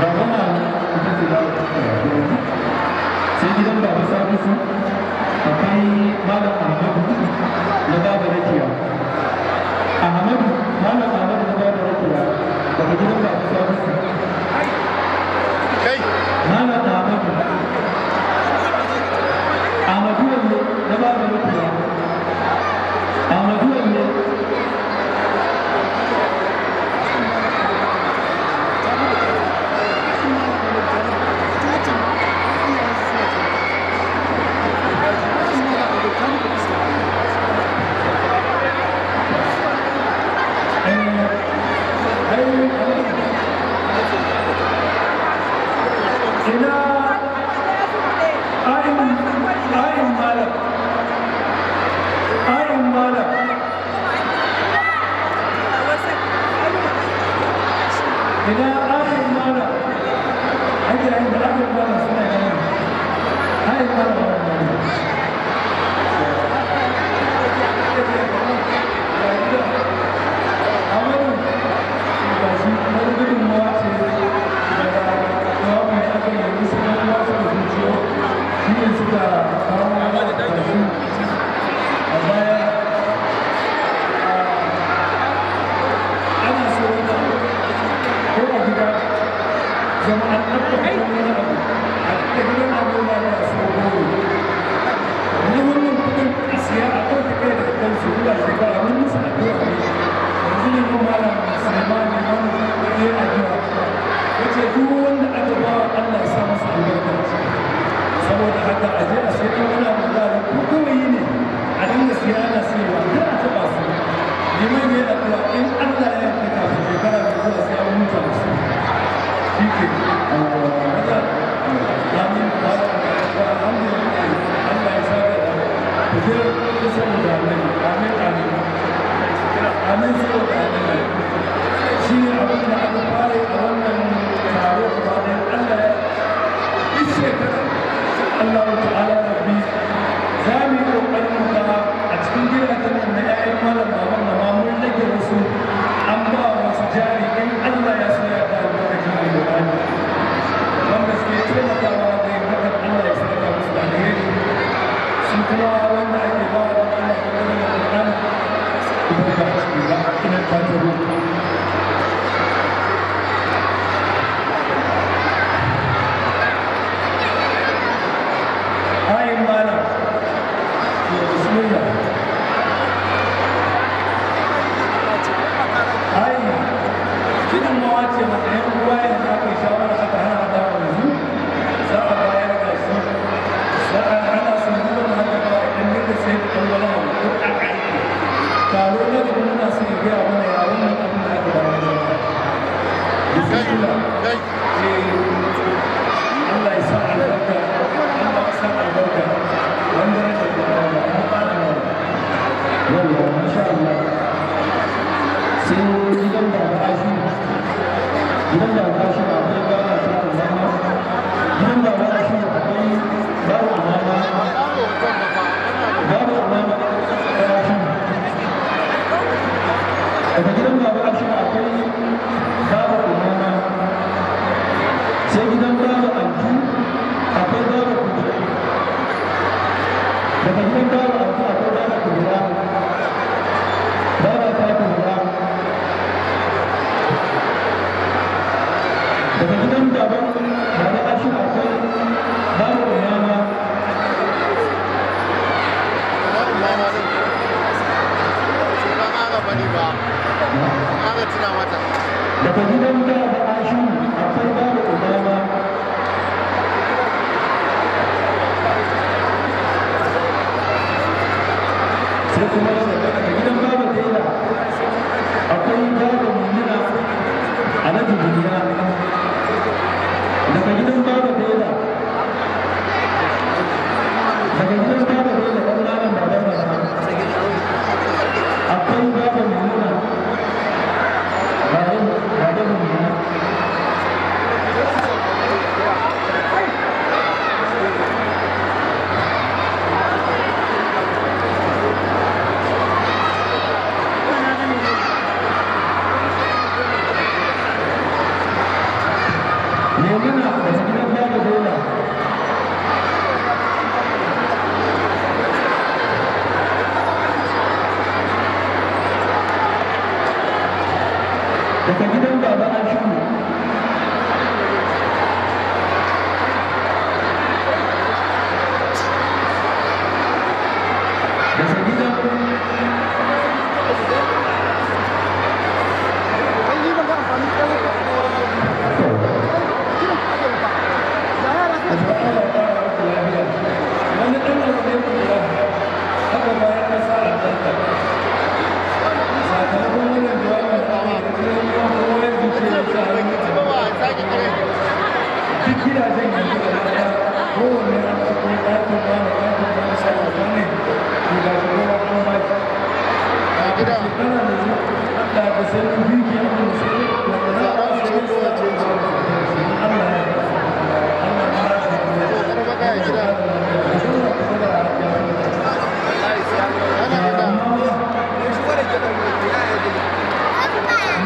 Baba Malam ita ce za ta tafi. Sai gidan Baba Salisu akwai Malam Ahmadu na Baba Rakiya. Ahmadu, Malam Ahmadu na Baba Rakiya daga gidan Baba Salisu. Kai. Malam Ahmadu. Ahmadu wanne na Baba Rakiya. Ahmadu wanne. Ina ayin ayin malam, ayin malam, ina ayin malam, ake yin da ayin malam suna gani ayin malam wannan. Amadu ga shi wani gudunmawa ce daga jawabin da aka yi musu na uwa suka zuciyo, shi ne suka kawo gashi a baya. Ana so wani abu ko a gida zama an ɗabbaka wani abu a gidan abu na da so goro ni wannan kudin a siya a ɗauke kai daga kansu zuwa shekara. Mun musu addu'a ne yanzu ne mun Malam Suleiman ne mun yi addu'a, ya ce duk wanda aka ba wa Allah ya sa masa albarka. Saboda haka a je a sai ɗan wani abu da ko kawai ne a dinga siya ana siyarwa, kar a taɓa su. Liman ya yi addu'a, in Allah ya yarda kafin shekara mai zuwa sai an huta musu. Shi ke haka. Amin. Alhamdulillah, Allah ya saka da ku je saboda Annabi. Amin, amin, amin saboda Annabi. Shi ne abin da aka fara yi a wannan taro gaba ɗaya. Allah ya duk shekara Allah ta'ala rabbi za mu yi ƙoƙarin mu ga a cikin gidajen nan na 'ya'yan malam baban da ma mun rage wasu, an ba wasu jari, in Allah ya so ya da albarkacin Alƙur'ani wanda suke taimakawa da yin hakan, Allah ya saka musu da alheri. Su kuma wanda ake ba wa Allah ko da Alƙur'ani kuma ba a ciki ba ina ta taro. Ayin malam, to bismillah. Ayin gudunmawa ce mata yan uwa, yanzu aka yi shawara aka hana hada yanzu za a bayar da shi, za a hana su duba da haka ba idan dinga sai da ɗan wani abu ko a aiki taro na gaba muna so ya gaya mana ya wannan abin da aka bayar zama. Bismillah. Kai. Eh, Allah ya sa albarka, Allah ya sa albarka wanda ya tafi da Allah ƙara mana. Yawwa, masha Allah. Sai gidan Baba Ashiru. Gidan Baba Ashiru akwai Baba ta Umama. Gidan Baba Ashiru akwai Baba Umama. Baba Umama ta Ashiru. Daga gidan Baba Ashiru akwai Baba Umama. Sai gidan Baba Antu akwai Baba Kubra. Daga gidan Baba Antu akwai Baba Kubra. Baba ta Kubra. Aka tuna mata. Daga gidan Baba Ashiru akwai Baba Obama. Sai kuma daga gidan Baba Tela akwai Baba Mumina Alhaji Buniya. Daga gidan Baba Tela, daga gidan Baba Tela ɗan malam baban mama, akwai Baba Mumina, Baba Mumina. Maimuna daga gidan Baba Tela. Daga gidan Baba Ashiru. Daga gidan Wani ɗan abu ne kuma haka bayan na sa albarka sakamakon wannan jawabin da aka yi da kowa ya zuce ya sa hannu. Ba ba sake kare. Duk gidajen yanzu gaba ɗaya, kowanne an ɗauko ɗakin wani, ɗakin wani, saboda ne to ga shi kowa an ba shi. A gida. Shekara mai zuwa, Allah ya sai mun girki abin da sai wanda za a Zara ce ko wace ce? Allah ya Allah ya Kokar baka ya gida. Ana gida.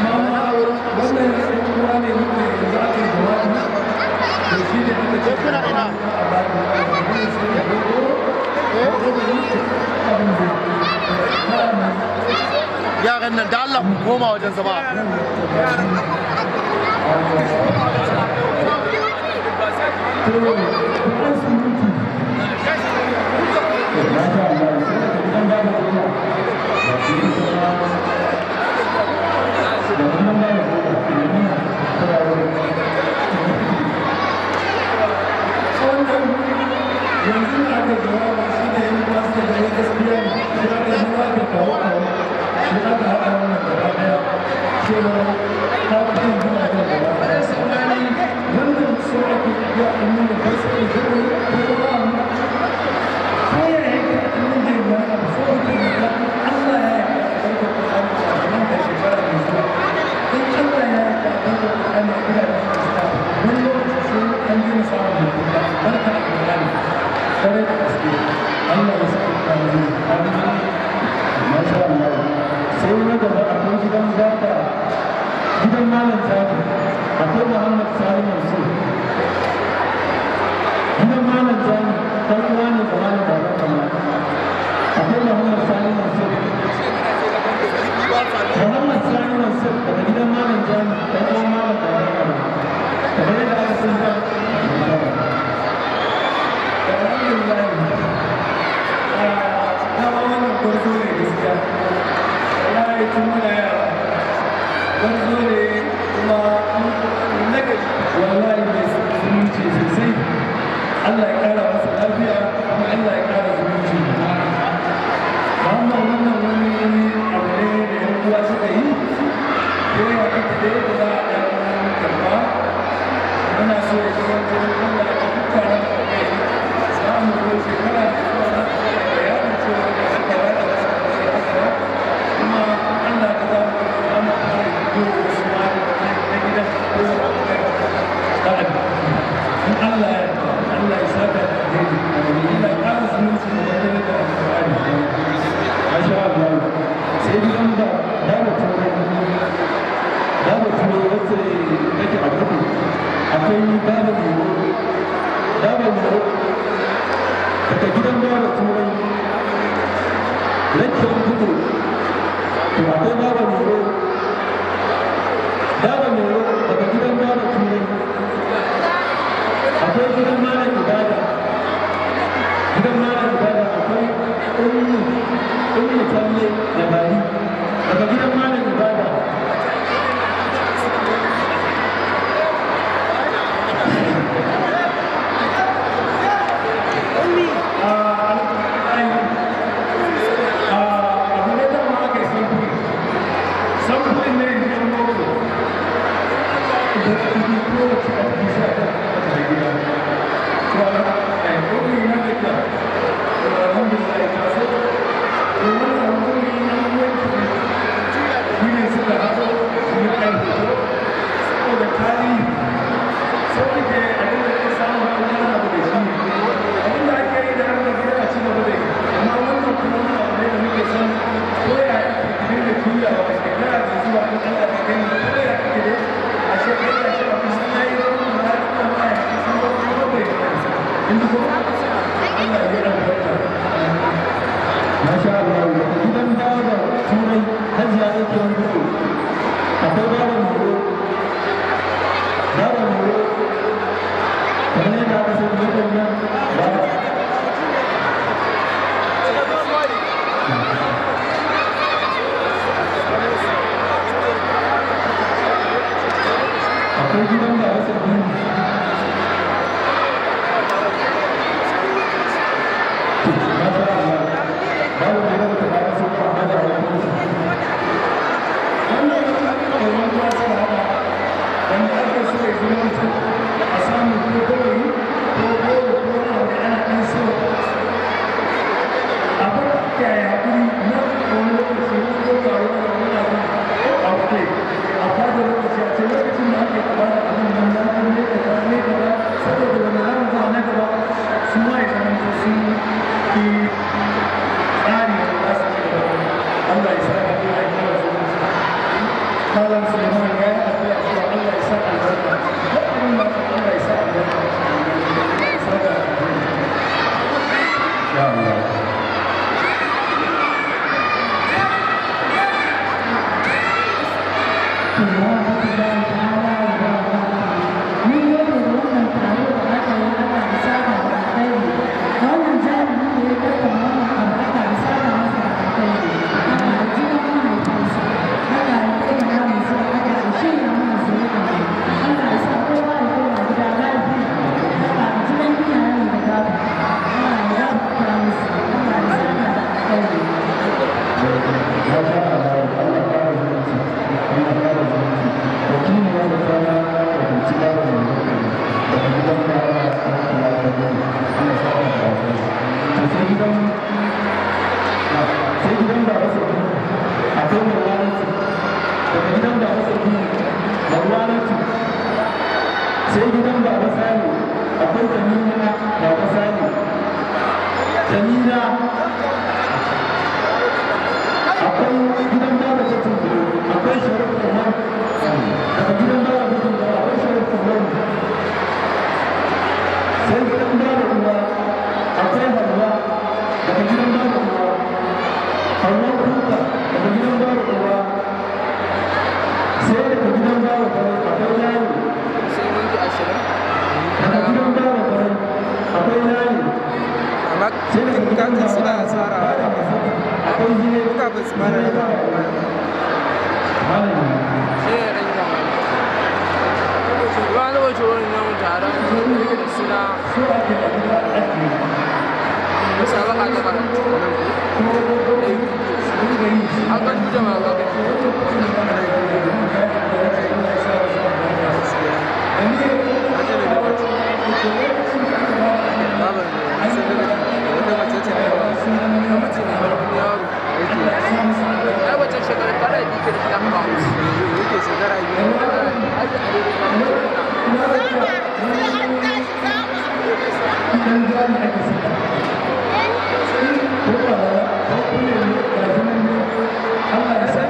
Mama, wannan yan uwa ne muka yanzu aka yi jawabi to shi ne aka ce Ko kuna ina? a ba ku dole sai da dogo Eh? abin da Yaran nan da Allah ku koma wajen zama. To an surutu. Masha Allah, sai daga gidan Baba Tela. Da gidan Baba Tela, Maimuna tana wurin. Wannan yanzu da aka jawabi shi ne yan uwa suka gani gaskiya ne, shi aka yi aka kawo kawo shi aka haɗa wannan gaba ɗaya cewa ta fi yanzu a kan gaba ɗaya. Wannan so ake iya an nuna gaskiya ko ko ba mu ko ya yake a nan da wani abu so ake yi. Allah ya yi albarkar Qur'ani a nan da shekara mai zuwa, in Allah ya yi albarkar Qur'ani a gidajen Islam, wani lokaci sai an daina samun mutum barka da Qur'ani kwarai da gaske. Allah ya sa ku Amin. Masha Allah. Sai na gaba akwai gidan Baba, gidan Malam Jami, akwai Muhammad Sani Mansur. Gidan Malam Jami, ɗan uwa ne ga Malam Baban Kama. Akwai Muhammad Sani Mansur. Muhammad Sani Mansur daga gidan Malam Jami, ɗan uwan Malam Baban Kama. Kamar yadda aka san ba. Alhamdulillah, dama wannan gwarzo ne gaskiya. Wallahi tun muna yara gwarzo ne, kuma nagari wallahi, mai zumunci sosai. Allah ya kara masa lafiya, kuma Allah ya kara zumunci. Muhammad, wannan wani abu ne da yan uwa suka yi ko ya kake da yadda za a ɗan karɓa. Muna so ya zama Allah ya duk taron da aka yi, za mu zo shekara da zuwa za mu fara bayanin cewa ga haka ya da haka, kuma Allah ta za mu fara fito wasu ma na gidan ko da abin in Allah ya yarda. Allah ya saka da alheri, Allah ya ƙara zumunci da dangane da Alƙur'ani. Masha Allah. Sai gidan da Baba Turai. Baba Turai wacce take a gudu. Akwai Baba Mero. Baba Mero. Daga gidan Baba Turai. Rakkiyar gudu. To akwai Baba Mero. Baba Mero daga gidan Baba Turai. Akwai gidan Malam Ibada. Gidan Malam Ibada akwai Ummu Talle da Bari. Daga gidan Malam Dabbobi kowace a cikin sa ta da gida. To alhamdulillah, na gajiya. To alhamdulillah ta so. To wannan wuri na wanki shi ne suka haɗo su yi ɗan hoto saboda tarihi. Sau ke a dinga iya samun wani abu da shi. Abin da ake yi da harkar gida a ci gaba da yi. Amma wannan kuma wani abu ne da muke son ko ya ake dinga juyawa shekara mai zuwa in Allah ya kai mu, ko ya ake dai a shekara ya shi abu sun yi wani ma ya kuma ya sun ba kuma bai in ji ko Allah ya yi albarka. Masha Allah, daga gidan Baba Turai, Hajiya yake wani gudu. Akwai Baba Moro. Baba Moro. Kamar yadda aka sani waɗannan Baba. Akwai gidan Baba Sabiru. Masha Allah. Baba Moro da Baba Sabiru amma da wani. Wannan ɗaurin ruwa suka haɗa wanda ake so ya zama mutum a samu ko gawayi ko goro ko wani abu da ana ɗan so abin da ya haƙuri na wani lokaci mun zo taro da wani abu a kai a fada lokaci a ce lokacin da ake kula da abin nan na kan ne kaza ne kaza, saboda wani zamu zuwa na gaba su ma ya zama sun yi tsari da za su ci gaba. Allah ya sa, Allah ya kara zumunci. Malam Suleiman ya yi addu'a cewa Allah ya sa albarka. Duk abin da aka, Allah ya sa albarka. Allah ya sa da albarka. Insha Allah. Mun gode da wannan taro da aka yi, Allah ya saka da alkhairi. Wannan jarumi da ya tattauna wannan abu, Allah ya saka masa da alkhairi. Allah ya ji kan mahaifinsa. Allah ya taimaka mu zuwa, Allah ya shirya mana zuri'a. Allah ya sa kowa ya koma gida lafiya. Allah ya ji kan iyayenmu da gafara. Allah ya gafarta musu. Allah ya saka da alkhairi. Masha Allah, Allah ya kara zumunci. Allah ya kara zumunci. Wakili ya da ta wakilci Baba Moro daga gidan Baba ya ta gudu. Allah ya saka da alkhairi. To sai gidan Baba Sabiru, akwai Marwanatu. Daga gidan Baba Sabiru, Marwanatu. Sai gidan Baba Sani, akwai Jamila Baba Sani. Jamila. Akwai gidan Baba ta Tumburu, akwai Sharif Umar. Daga gidan Baba ta Tumburu akwai Sharif Umar. Sai gidan Baba Uwa, akwai Hauwa. Daga gidan Baba Uwa, Hauwa Kuka daga gidan Baba Uwa. Sai daga gidan Baba Kwarai akwai Layi. Sai minti 20. Daga gidan Baba Kwarai akwai Layi. Amma Sai daga gidan katin suna tsarawa da akwai Zine. kafin su fara Zine raba. Baba Malami. Sai ya rage wani ruwa lokacin wannan taron da yake da suna So ake a gida a ajiye. musabaka ta karatu Ko da yi dinga yi shi. an kan duja ma ga kai. Lokacin da ana yi, Allah ya sa wasu albarka. Namiji ne wani yaro ai wancan shekarar kwana biyu ke da shi aka kawo shi. Yake shekara 2. Ai da arewa Idan jari ake saka. Ko ba ko kule ne, ga shi nan ne, Allah ya sa.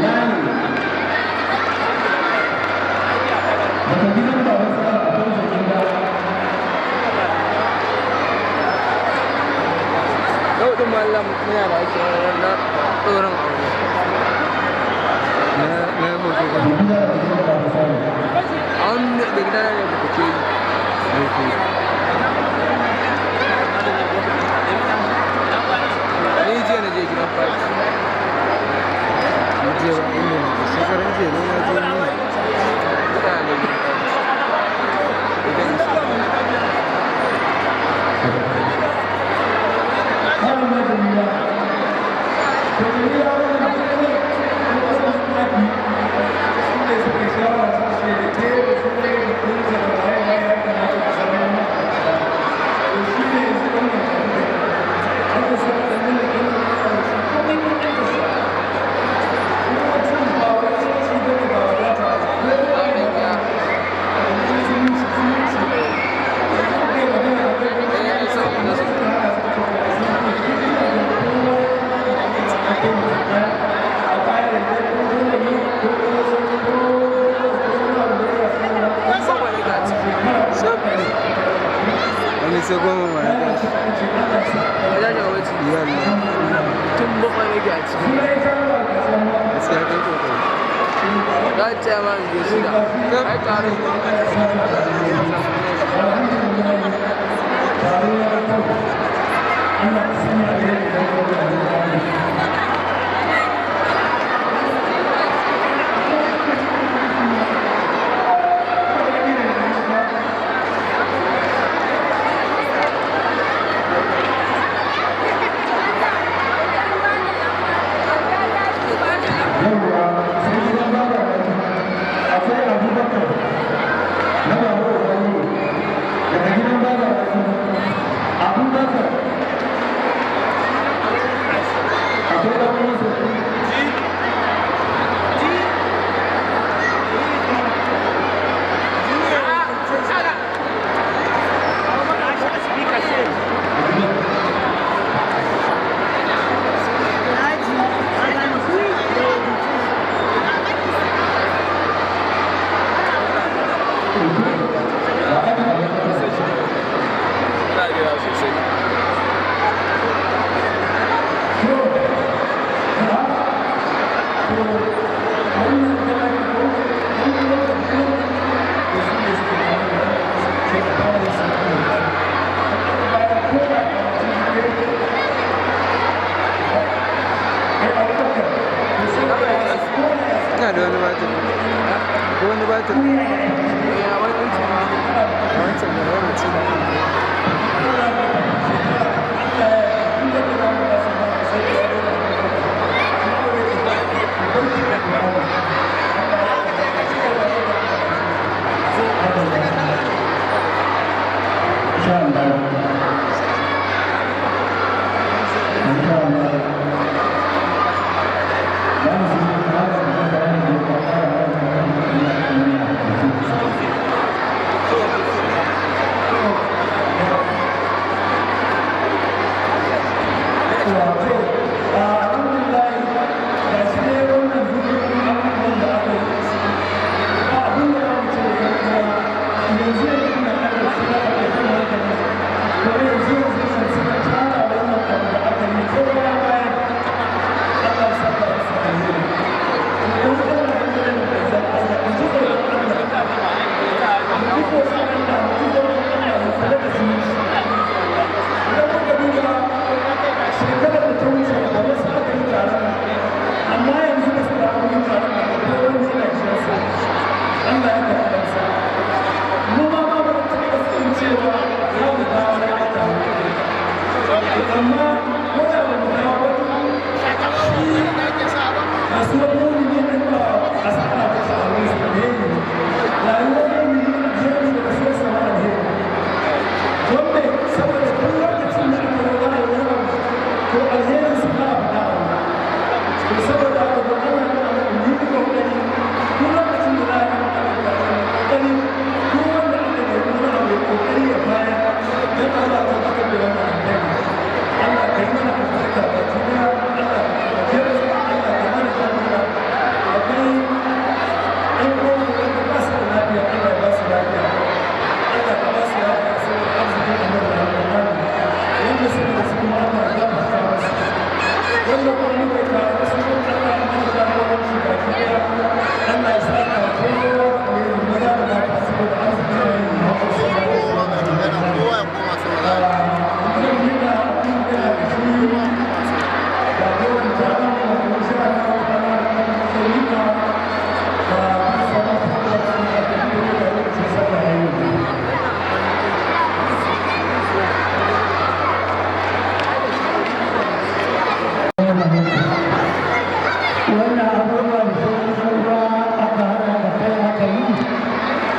Lani. Daga gidan Baba Sale akwai Jamila. Yau din mallam muna da ake na ɗorin aure. Na hoto ba. Jamila daga gidan Baba Sale. A wani da gidan ne da kake yi. Ni jiya na je gidan fati. Ni jiya ba inda na je. Shekaran jiya ne na je ni. Ina ne gidan fati. Idan Malama Jamila. To Jamila wannan duk ne ko wasu maki su ne suka shawara suka ce da ke da su ne da kunta da waye waye ya kamata ku zama ma'aikata. To shi ne yanzu wannan tafiya. Aka sa da nan da nan da shi komai mun ɗan sa. Kuma mutum ba wai talauci ba ne ba wadata ba. ba ɗan ya. Amma zumunci zumunci. Idan kuka yi magana akwai Ɗan ya isa wanda su. Bakwai ne ga ciki. Wani sai 10 ma ya tashi. Ka jaje wa wacce. Yalla. Tun 7 ne ga ciki. Gaskiya kai kokari. Za ta tsaya ma in je 6. Ai taron. Yawwa, sai gidan Baba akwai Abubakar na Baba Ubangi. Daga gidan Baba Abubakar akwai ɗan uwansa. Ina jira sosai. Ina da wani batir. Ko wani batir. Ya wani ɗan ma. A wancan da wani ci. Insha Allah. Insha Allah. Za mu so mu fara da bayani da ya fara da Yanzu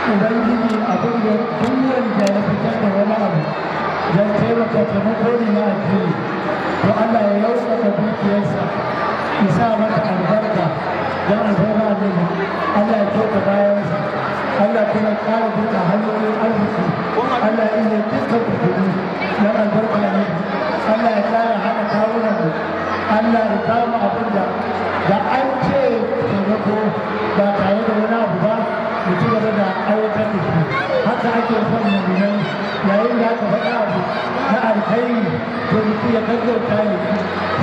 Ubangiji, abin da duk wanda ya fitar da wani abu don taimaka, taimako ne na addini, to Allah ya yaukaka dukiyarsa, ya sa mata albarka don alfarma Annabi. Allah ya kyauta bayansa, Allah kuma ya ƙara buɗe hanyoyin arziki, Allah ya iya dukkan kuɗi don albarka Annabi. Allah ya ƙara haɗa kawunan mu, Allah ya kama abin da da an ce taimako ba tare da wani abu ba, mu ci gaba da aiwatar da shi. Haka ake son muminai, yayin da aka faɗa abu na alkhairi, to mutum ya gaggauta ya yi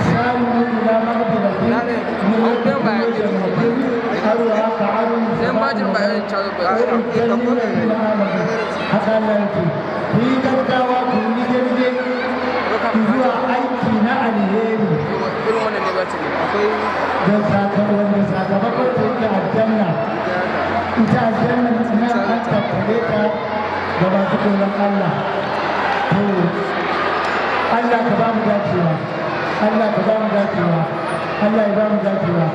samu ila maghfiratin min rabbikum wa jannatin arduha ka'ardi. Sai bajin ba irin cazo ba. Haka Allah yake, ku yi gaggawa, ku yi rige zuwa aiki na alheri Irin wannan ne batiri. Akwai da sakamakon sakamakon ta yake aljanna. Ita aljanna nan an tattare ta ga masu tsoron Allah. To Allah ka ba mu dacewa, Allah ka ba mu dacewa, Allah ya ba mu dacewa,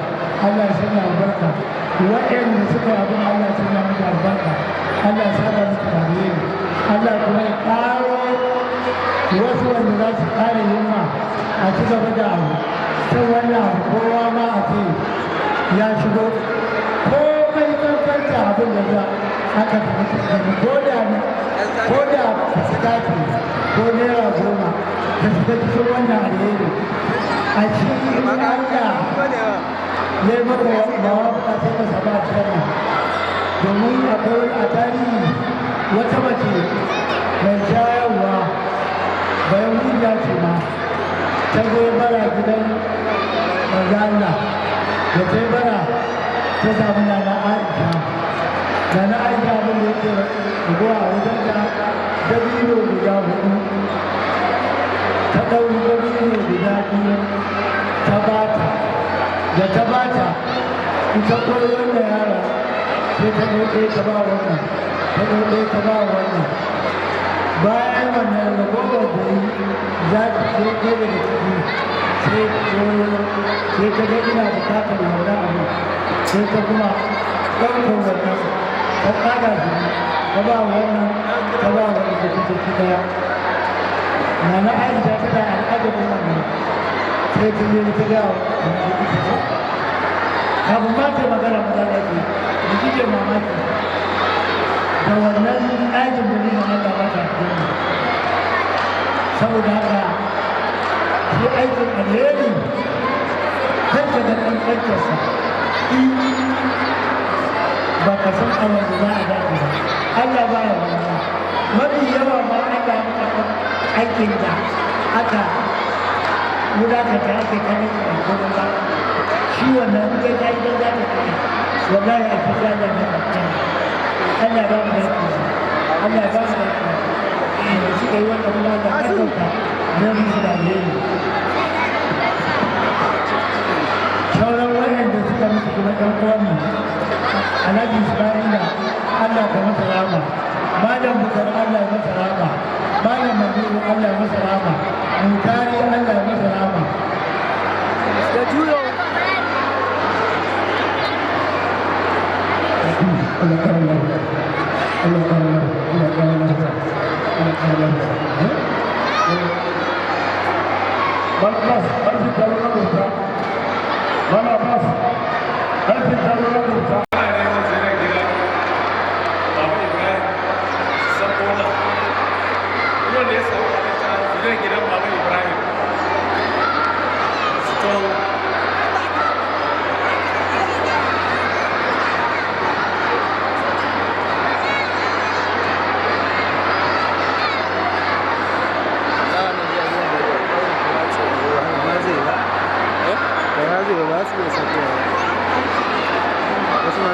Allah ya sanya albarka. Waɗanda suka yi abin, Allah ya sanya musu albarka, Allah ya saka musu alheri, Allah kuma ya ƙaro wasu wanda za su ƙara himma a ci gaba da abu kan wannan abu. Kowa ma a ce ya shigo, komai kankanta abin da za aka tafi, ko da sitati ko ₦10 ka shiga cikin wannan alheri a shi in Allah ya yi maka mawafuka, sai ka samu aljanna. Domin akwai wani a tarihi, wata mace mai shayarwa, bayan hujja ce ma, ta zo bara gidan manzo Allah. Da ta yi bara ta samu Nana Aisha. Nana Aisha, abin da yake ragowa a wajen ta dabino guda hudu. Ta ɗauri dabino guda biyu ta bata. Da ta bata, ita koyi wannan yara, sai ta ɗauke ta ba wannan, ta ɗauke ta ba wannan. Bayan wannan, ragowar da yi za ta ce ɗaya daga ciki, sai sai ta ga ina bukatar wannan abu, sai ta kuma ɗaukar wannan, ta ƙara shi, ta ba wannan, ta ba wannan da ta ciki ɗaya. Nana Aisha tana al'adabin wannan, sai ta je ta ga kafin ba ta magana, maza na ce da kike mamaki da wannan ɗakin da nuna Allah ba ta aljanna. Saboda haka shi aikin alheri kanka da ƙanƙantarsa, ba ka san a wanda za a dace ba. Allah ba ya wani mafi yawa ma Allah ya karɓar aikin da aka wulakanta, ake kallon shi ba komai ba. Shi wannan in kai ka yi don za ta kai, wallahi a fi Allah ne a Allah ba mu dace, Allah ba mu dace. Da suka yi wannan kuma, Allah ya ɗauka ne musu da alheri. Sauran waɗanda suka mutu kuma, ɗan uwanmu Alhaji Ismaila, Allah ka masa rahama. Malam Bukar, Allah ya masa rahama. Malam Maniru, Allah ya masa rahama. Mutari, Allah ya masa rahama. Da juyo. Allah ƙara lafiya. Allah ƙara lafiya. Allah ƙara lafiya. Allah ƙara lafiya. Malam Abbas, ƙarfin taro na rubuta. Malam Abbas, ƙarfin taro na rubuta. Ana neman zinar gida Baba Ibrahim Sakona. Wanda ya samu halitta zinar gidan Baba Ibrahim su taho. Ba zai ba. Ba zai ba, ba su iya sakowa. Wasu.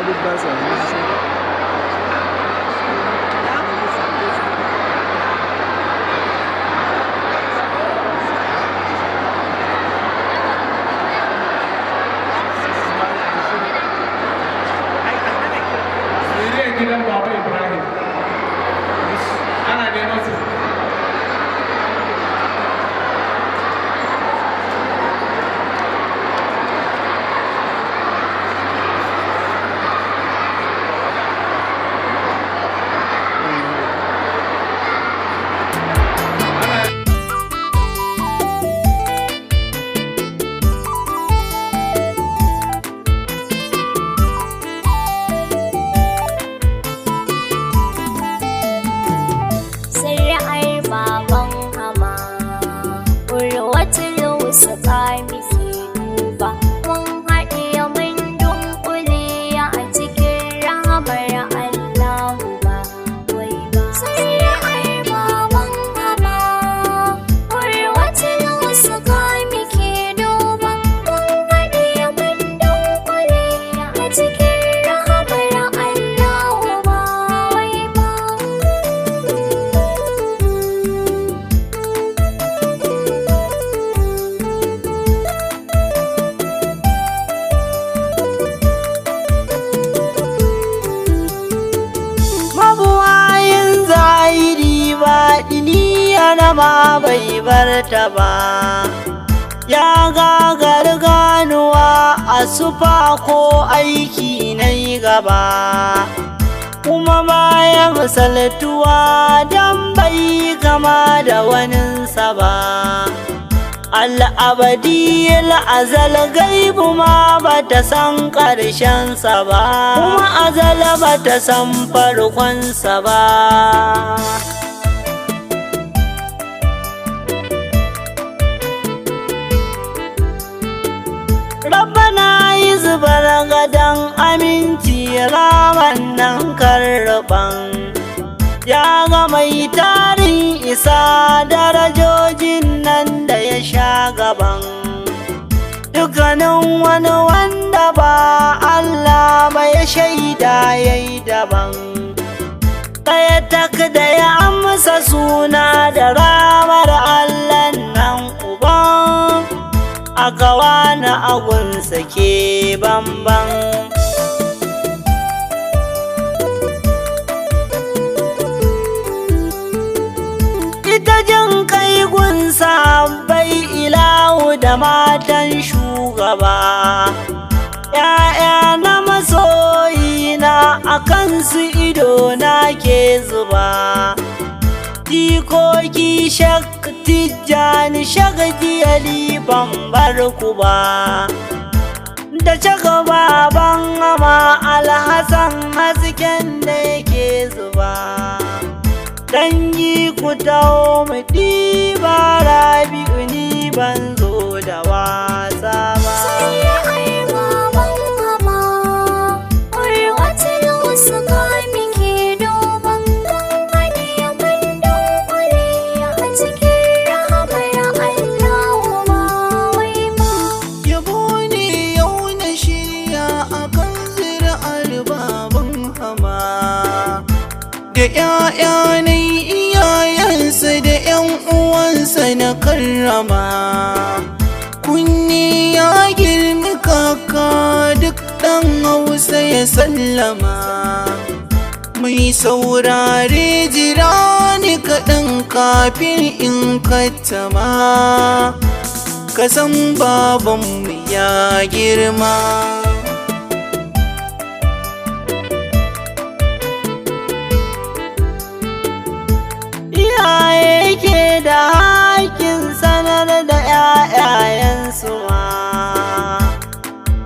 mana ma bai bar ta ba. Ya gagar ganuwa a sufa ko aiki na yi gaba, kuma baya misaltuwa don bai kama da waninsa ba. Al'abadi al'azal gaibu ma ba ta san ƙarshensa ba, kuma azal ba ta san farkonsa ba. Rabbana yi zubar gadon aminci raman nan karɓan, ya ga mai tarin isa darajojin nan da ya sha gaban. Dukkanin wani wanda ba Allah ba ya shaida ya yi daban. Ɗaya tak da ya amsa suna da ramar Allah nan uban, aka wani agunsa ke bamban. Ita jin kai gunsa bai ilahu da matan shugaba, ‘ya'ya na masoyina a kansu ido na ke zuba. Jikoki shak tijjani shak jiyali ban bar ku ba, da shaka baban ama alhassan hasken da yake zuba. Dangi ku taho mu ɗiba rabi'u ni ban zo da wasa ba. Yabo ne yau na shirya akan zuri'ar baban hama, da ‘ya'ya na iyayensa da ‘yan uwansa na karrama. Kunne ya girmi kaka duk ɗan Hausa ya sallama. Mai saurare jira ni kaɗan kafin in kattama, ka san babanmu ya girma. Iyaye ke da haƙƙin sanar da ‘ya'yayensu ma,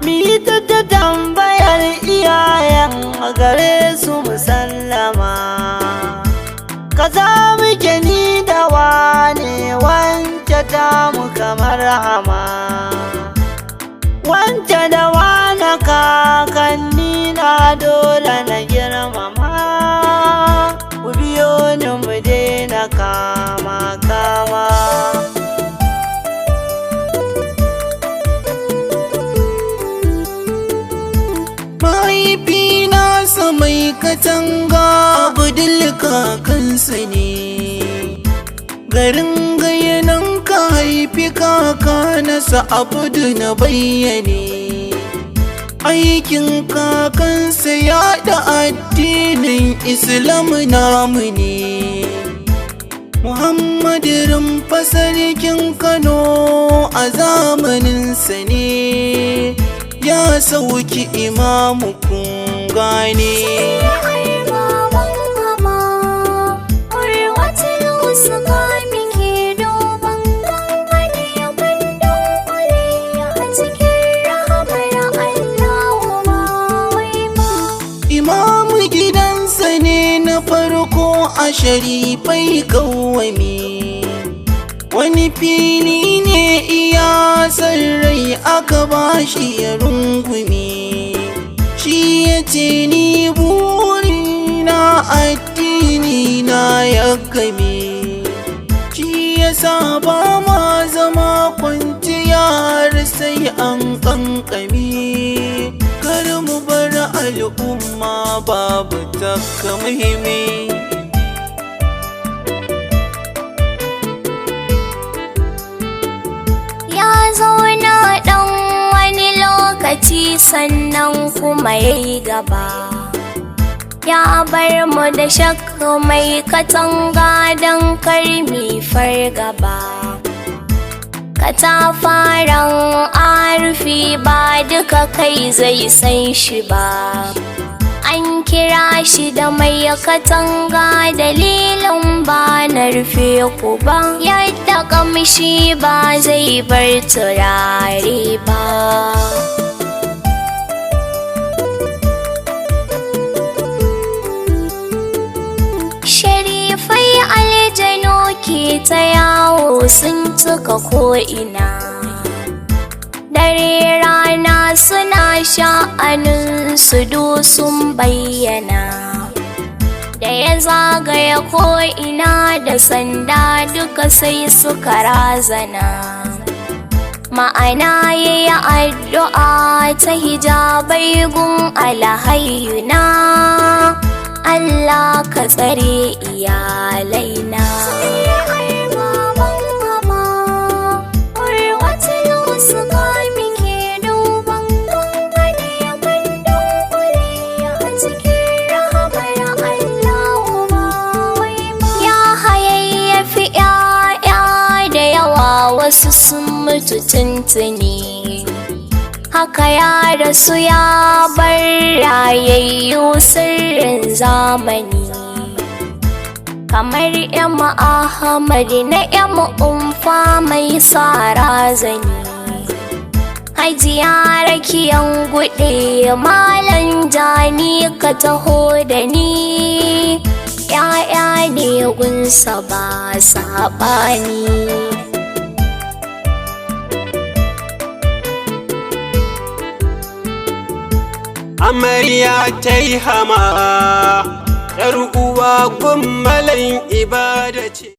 mi ta ta tambayar iyayen a gare su musallama. Kaza muke ni da wane wance ta mu kamar hama, wance da wane kakanni na dole na girmama. Ku biyo ni mu daina kama kama. Mahaifina sa mai katanga Abdul kakansa ne, garin gayanan ka haifi kaka nasa Abdu na bayyane. Aikin kakansa yaɗa addinin Islam namu ne. Muhammadu Rumfa sarkin Kano a zamaninsa ne, ya sauki imamu kun gane. Imamu gidansa ne na farko a sharifai kawwami, wani fili ne iya san rai aka bashi ya rungumi. Shi ya ce ni burina addini na ya game, shi ya sa ba ma zama kwanciya har sai an kankame. Kar mu bar al'umma babu takamaimai. Ya zauna ɗan wani lokaci sannan kuma ya yi gaba, ya bar mu da shakka mai katanga don karmi fargaba. Katafaren arfi ba duka kai zai san shi ba. An kira shi da mai katanga dalilin ba na rufe ku ba. Yadda kamshi ba zai bar turare ba. Sharifai aljanu ke ta yawo sun cika ko'ina. Dare rana suna sha'anin su sun bayyana. Da ya zagaya ko'ina da sanda duka sai suka razana. Ma'ana ya yi addu'a ta hijabai gun alhayyuna. Allah ka tsare iyalaina. Ya hayayyafi ‘ya'ya da yawa wasu sun mutu tuntuni. Haka ya rasu ya bar rayayyu sirrin zamani. Kamar yamma Ahmad na yamma umfa mai sa razani. Hajiya rakiyan guɗe malam jani ka taho da ni. ‘Ya'ya ne gunsa ba saɓani. Amarya ta yi hama, ‘yar uwa gummalin ibada ce.